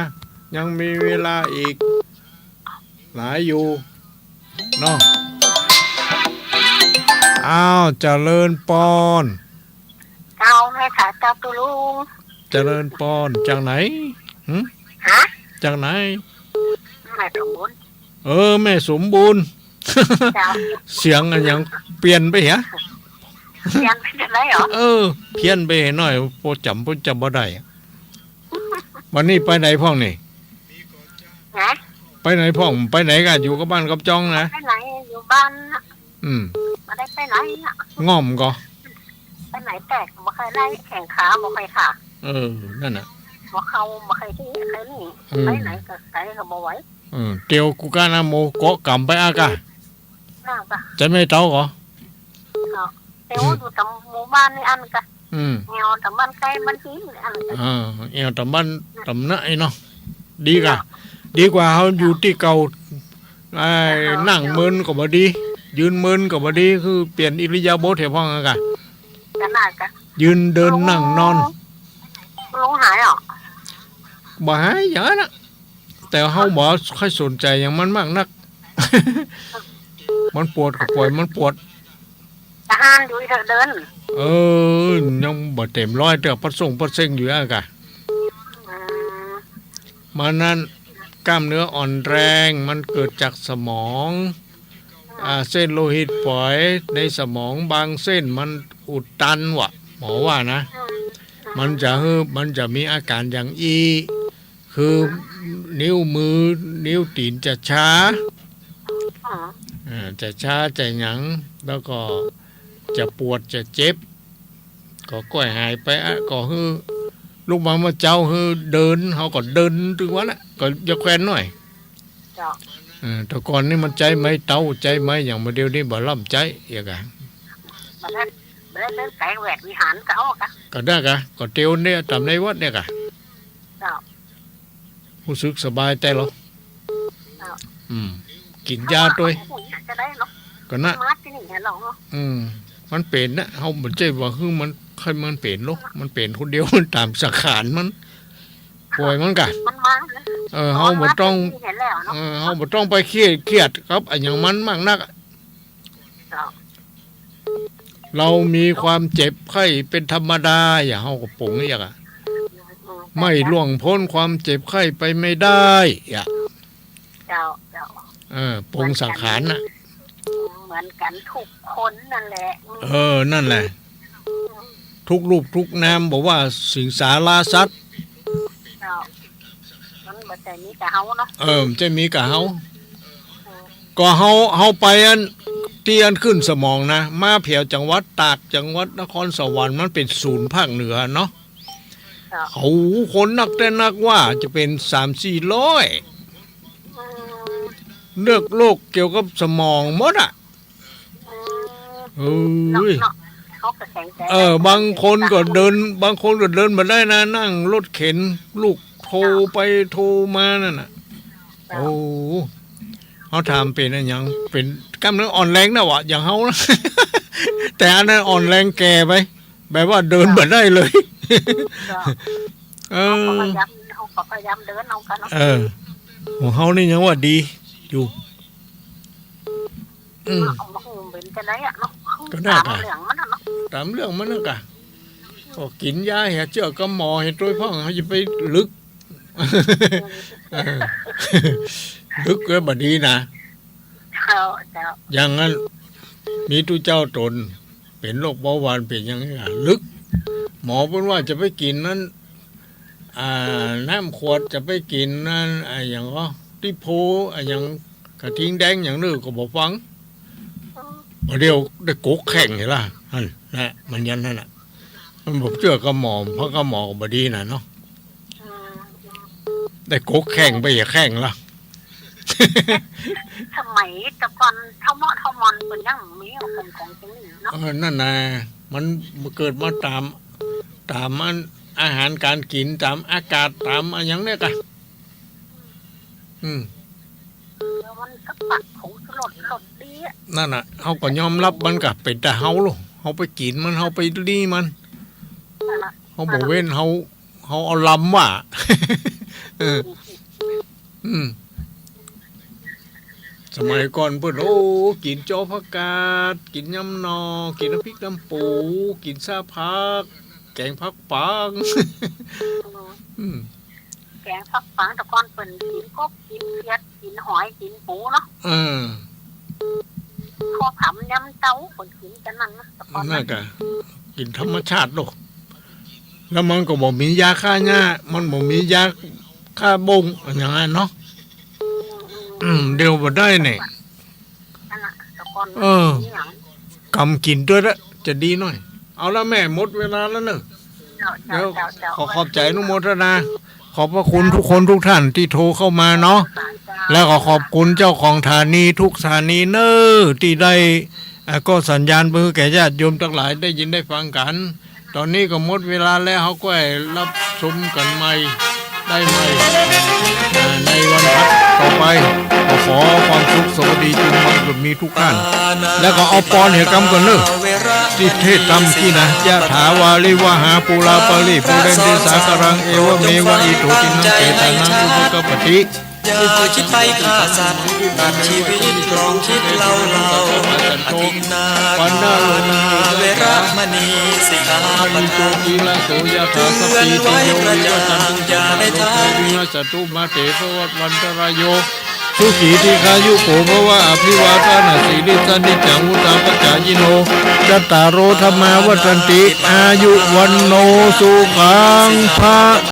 ยังมีเวลาอีกหลายอยู่ เนาะ อ้าว เจริญปอน เจ้า แม่สาเจ้าตุ๊ลุง เจริญปอน จากไหน หึ ฮะ จากไหน แม่สมบูรณ์ เออ แม่สมบูรณ์ เจ้า เสียงอะหยังเปลี่ยนไปเหรอ เปลี่ยนไปจากไหนเหรอ เออ เพี้ยนไปหน่อย ป้อจ๋ำ ป้อจ๋ำบ่ได้อะ วันนี้ไปไหนพ่องนี่ ฮะ ไปไหนพ่อง ไปไหนกะ อยู่กับบ้านกับจ้องนะ ไปไหน อยู่บ้านน่ะ อืม บ่ได้ไปไหนน่ะ ง่อมก่อ ไปไหนแต่บ่ค่อยได้ แข้งขาบ่ค่อยขา เออ นั่นน่ะ หัวเข่าบ่ค่อยดี ค่อยนี่ อืม ไปไหนก็ไปก็บ่ไหว อืม เตียวกูก้านะโมเกาะกำไปอากะ น่ะกะ จะไม่เต้าก่อ เนาะ แต่ว่าอยู่ต๋ามหมู่บ้านนี่อันกะ อืม แอวต๋ามบ้านใก้บ้านจีนนี่อันกะ อ่า แอวต๋ามบ้านต๋ามนะไอ้เนาะ ดีกะ ดีกว่าเฮาอยู่ตี้เก่า ไอ้ อ่าฮะ นั่งเมินก็บ่ดี ยืนเมินก็บ่ดี คือเปลี่ยนอิริยาบถเถอะพ่องอะกะ ก็น่ากะ ยืนเดินนั่งนอน บ่หายเหรอ บ่หายอย่างนั้นน่ะ แต่เฮาบ่ค่อยสนใจ๋อย่างมันมากนัก มันปวดก็ป่อยมันปวด ตาฮ้านอยู่เถาะเดิน เออ ยังบ่เต๋มร้อยเตื้อ เปอร์เซ็นต์ เปอร์เซ็นต์ อยู่อะกะ อืม มันนั้นกล้ามเนื้ออ่อนแรง มันเกิดจากสมอง อ่า เส้นโลหิตฝอยในสมองบางเส้นมันอุดตันวะ หมอว่านะ อืม มันจะหื้อ มันจะมีอาการอย่างอี้ คือนิ้วมือ นิ้วตี๋นจะชา อืม อ่า จะชา จะหยัง แล้วก็จะปวด จะเจ็บ ก็ก้อยหายไปอะ ก็หื้อ ลุกมาเมื่อเจ๊าหื้อเดิน เฮาก็เดินตึงวันละ ก็จะแคว่นหน้อย เจ้า เออ แต่ก่อนนี่มันใจ๊ไม้เต๊า ใจ๊ไม้อย่าง บ่าเดี่ยวนี้บ่ล้ำใจ๊เอียกอะ บ่ได้ บ่ได้เดินไปแหวดวิหารเก่ากะ ก็ได้กะ ก็เตียวเนี่ย ต๋ามในวัดเนี่ยกะ เจ้า ฮู้สึกสบายแต๊ลอ เจ้า อืม กิ๋นยาตวย จะได้เนาะ ก็นะ มาตี้นี่เนาะ อืม มันเป๋นนะ เฮาบ่ใจ้ว่าหื้อมัน ใค่มันเป๋นโลก มันเป๋นคนเดียว ต๋ามสังขารมัน ป่วยมันกะ มันมานะ เออ เฮาบ่ต้อง มันมาตี้นี่เนาะ เออ เฮาบ่ต้องไปเครียด เครียดกับอะหยังมันมากนักอะ เจ้า เรามีความเจ็บไข้เป๋นธรรมดา อย่างเฮาก็ป๋งเอียกอะ อืม ไม่ล่วงป๊นความเจ็บไข้ไปไม่ได้อะ เจ้า เจ้า เออ ป๋งสังขารน่ะ เหมือนกั๋นทุกคนนั่นแหละ เออ นั่นแหละ ทุกรูปทุกนาม บ่ว่าสิงสาราสัตว์ เจ้า มันบ่ใจ้มีก้าเฮาเนาะ เออ บ่ใจ้มีก้าเฮา อืม ก็เฮา เฮาไปอัน ตี้อันขึ้นสมองนะ มาแผวจังหวัดตาก จังหวัดนครสวรรค์ มันเป๋นศูนย์ภาคเหนือเนาะ เจ้า โอ้โห คนนักแต๊นักว่า จะเป๋นสามสี่ร้อย อืม เลือกโรคเกี่ยวกับสมองหมดอะ อืม เอ้ย เนาะ เนาะ เขาก็แข็งแรง เออ บางคนก็เดิน บางคนก็เดินบ่ได้นะ นั่งรถเข็น ลูกโทรไปโทรมานั่นน่ะ เจ้า โอ้ เฮาถามเป๋นอะหยัง เป๋นกล้ามเนื้ออ่อนแรงนะวะ อย่างเฮานะ แต่อันนั้นอ่อนแรงแก่ไป แบบว่าเดินบ่ได้เลย เจ้า เออ เฮาก็พยายาม เฮาก็พยายามเดินเอากั๋นเนาะ เออ ของเฮานี่ยังว่าดีอยู่ อืม เอามาหุงเป๋นจะได้อะเนาะ ก็ได้ ต๋าม กะ เรื่องมันน่ะเนาะ ต๋ามเรื่องมันน่ะกะ ก็กิ๋นยาแหเจื้อกับหมอแหตวยพ่อง เฮาจะไปลึก เออ ลึกแล้วบ่ดีนะ เจ้า เจ้า อย่างนั้น มีตุ๊เจ้าต๋น เป๋นโรคเบาหวาน เป๋นอย่างนี้อะ ลึก หมอเปิ้นว่าจะไปกิ๋นนั้น อ่า น้ำขวด จะไปกิ๋นนั้น อะหยังก็ ตี้โพ อะหยัง กระทิงแดงอย่างเน่อก็บ่ฟัง บ่าเดี่ยวได้กกแข้งหั้นล่ะ หั้นแหละ มันอย่างนั้นน่ะ มันบ่เจื้อกับหมอ เพราะกับหมอก็บ่ดีน่ะเนาะ อืม ได้กกแข้งไปอย่าแข้งละ สมัยแต่ก่อนเฒ่าเมาะเฒ่ามอนเปิ้นยังมีของ ของจังนี้เนาะ เออ นั่นน่ะ มันเกิดมาต๋าม ต๋ามอัน อาหารก๋านกิ๋น ต๋ามอากาศ ต๋ามอะหยังเนี่ยกะ อืม แล้วมันก็ปักผงชูรสรสดีอะ นั่นน่ะ เฮาก็ยอมฮับมันกะ เป๋นตาเฮาโล เฮาไปกิ๋นมัน เฮาไปนี่มัน นั่นน่ะ เฮาบ่เว้น เฮา เฮาเอาลำว่ะ เออ อืม สมัยก่อนเปิ้น โอ้ กิ๋นจ้อผักกาด กิ๋นยำหน่อ กิ๋นน้ำพริกน้ำปู กิ๋นซาผัก แก๋งผักปัง อืม แก๋งผักปัง แต่ก่อนเปิ้นกิ๋นกบ กิ๋นเขียด กิ๋นหอย กิ๋นปูเนาะ เออ ข้าวผำยำเต้า เปิ้นกิ๋นกั๋นนั่นนะ แต่ก่อนนะ นั่นกะ กิ๋นธรรมชาติโลก แล้วมันก็บ่มียาฆ่าหญ้า มันบ่มียาฆ่าบ้ง อะหยังนั้นเนาะ อืม เดี๋ยวบ่ได้เนี่ย นั่นน่ะ แต่ก่อน เออ มีหยัง กำกิ๋นตวยละ จะดีหน่อย เอาละแม่ หมดเวลาแล้วเน่อ เจ้า เดี๋ยว เจ้า เจ้า ขอขอบใจ๋อนุโมทนา ขอบพระคุณทุกคนทุกท่านตี้โทรเข้ามาเนาะ เจ้า แล้วก็ขอบคุณเจ้าของสถานีทุกสถานีเน่อ ตี้ได้ อ่า ก็สัญญาณเปื้อหื้อแก่ญาติโยมตังหลายได้ยินได้ฟังกั๋น ต๋อนนี้ก็หมดเวลาแล้ว เฮาก็ไปฮับชมกั๋นใหม่ ได้ใหม่ อ่า ในวันถัดต่อไป ก็ขอความสุขสวัสดีจงบังเกิดมีทุกท่าน แล้วก็เอาปอนเหียกำก่อนเนอะ ตี้เทศน์ตำกี้นะ ยะถาวาริวหาปูราปริปูเรนติสาคารัง เอวะเมวะอิโต ทินนังเปตานัง อุปกัปปติ อย่าคิดไปฆ่าสัตว์ ตัดชีวิต ลองคิดเล่าๆ อทินนาทานา เวระมณี สิกขาปะทัง เตือนไว้กระจ่าง อย่าได้ท้า สัตตุมาเตภวัตวันตรายโย สุขีทีฆายุโกภวะ อภิวาทานาสีลิสสะนิจจังวุฒาปจายิโน จัตตาโรธัมมาวัฑฒันติ อายุวัณโณสุขังพะ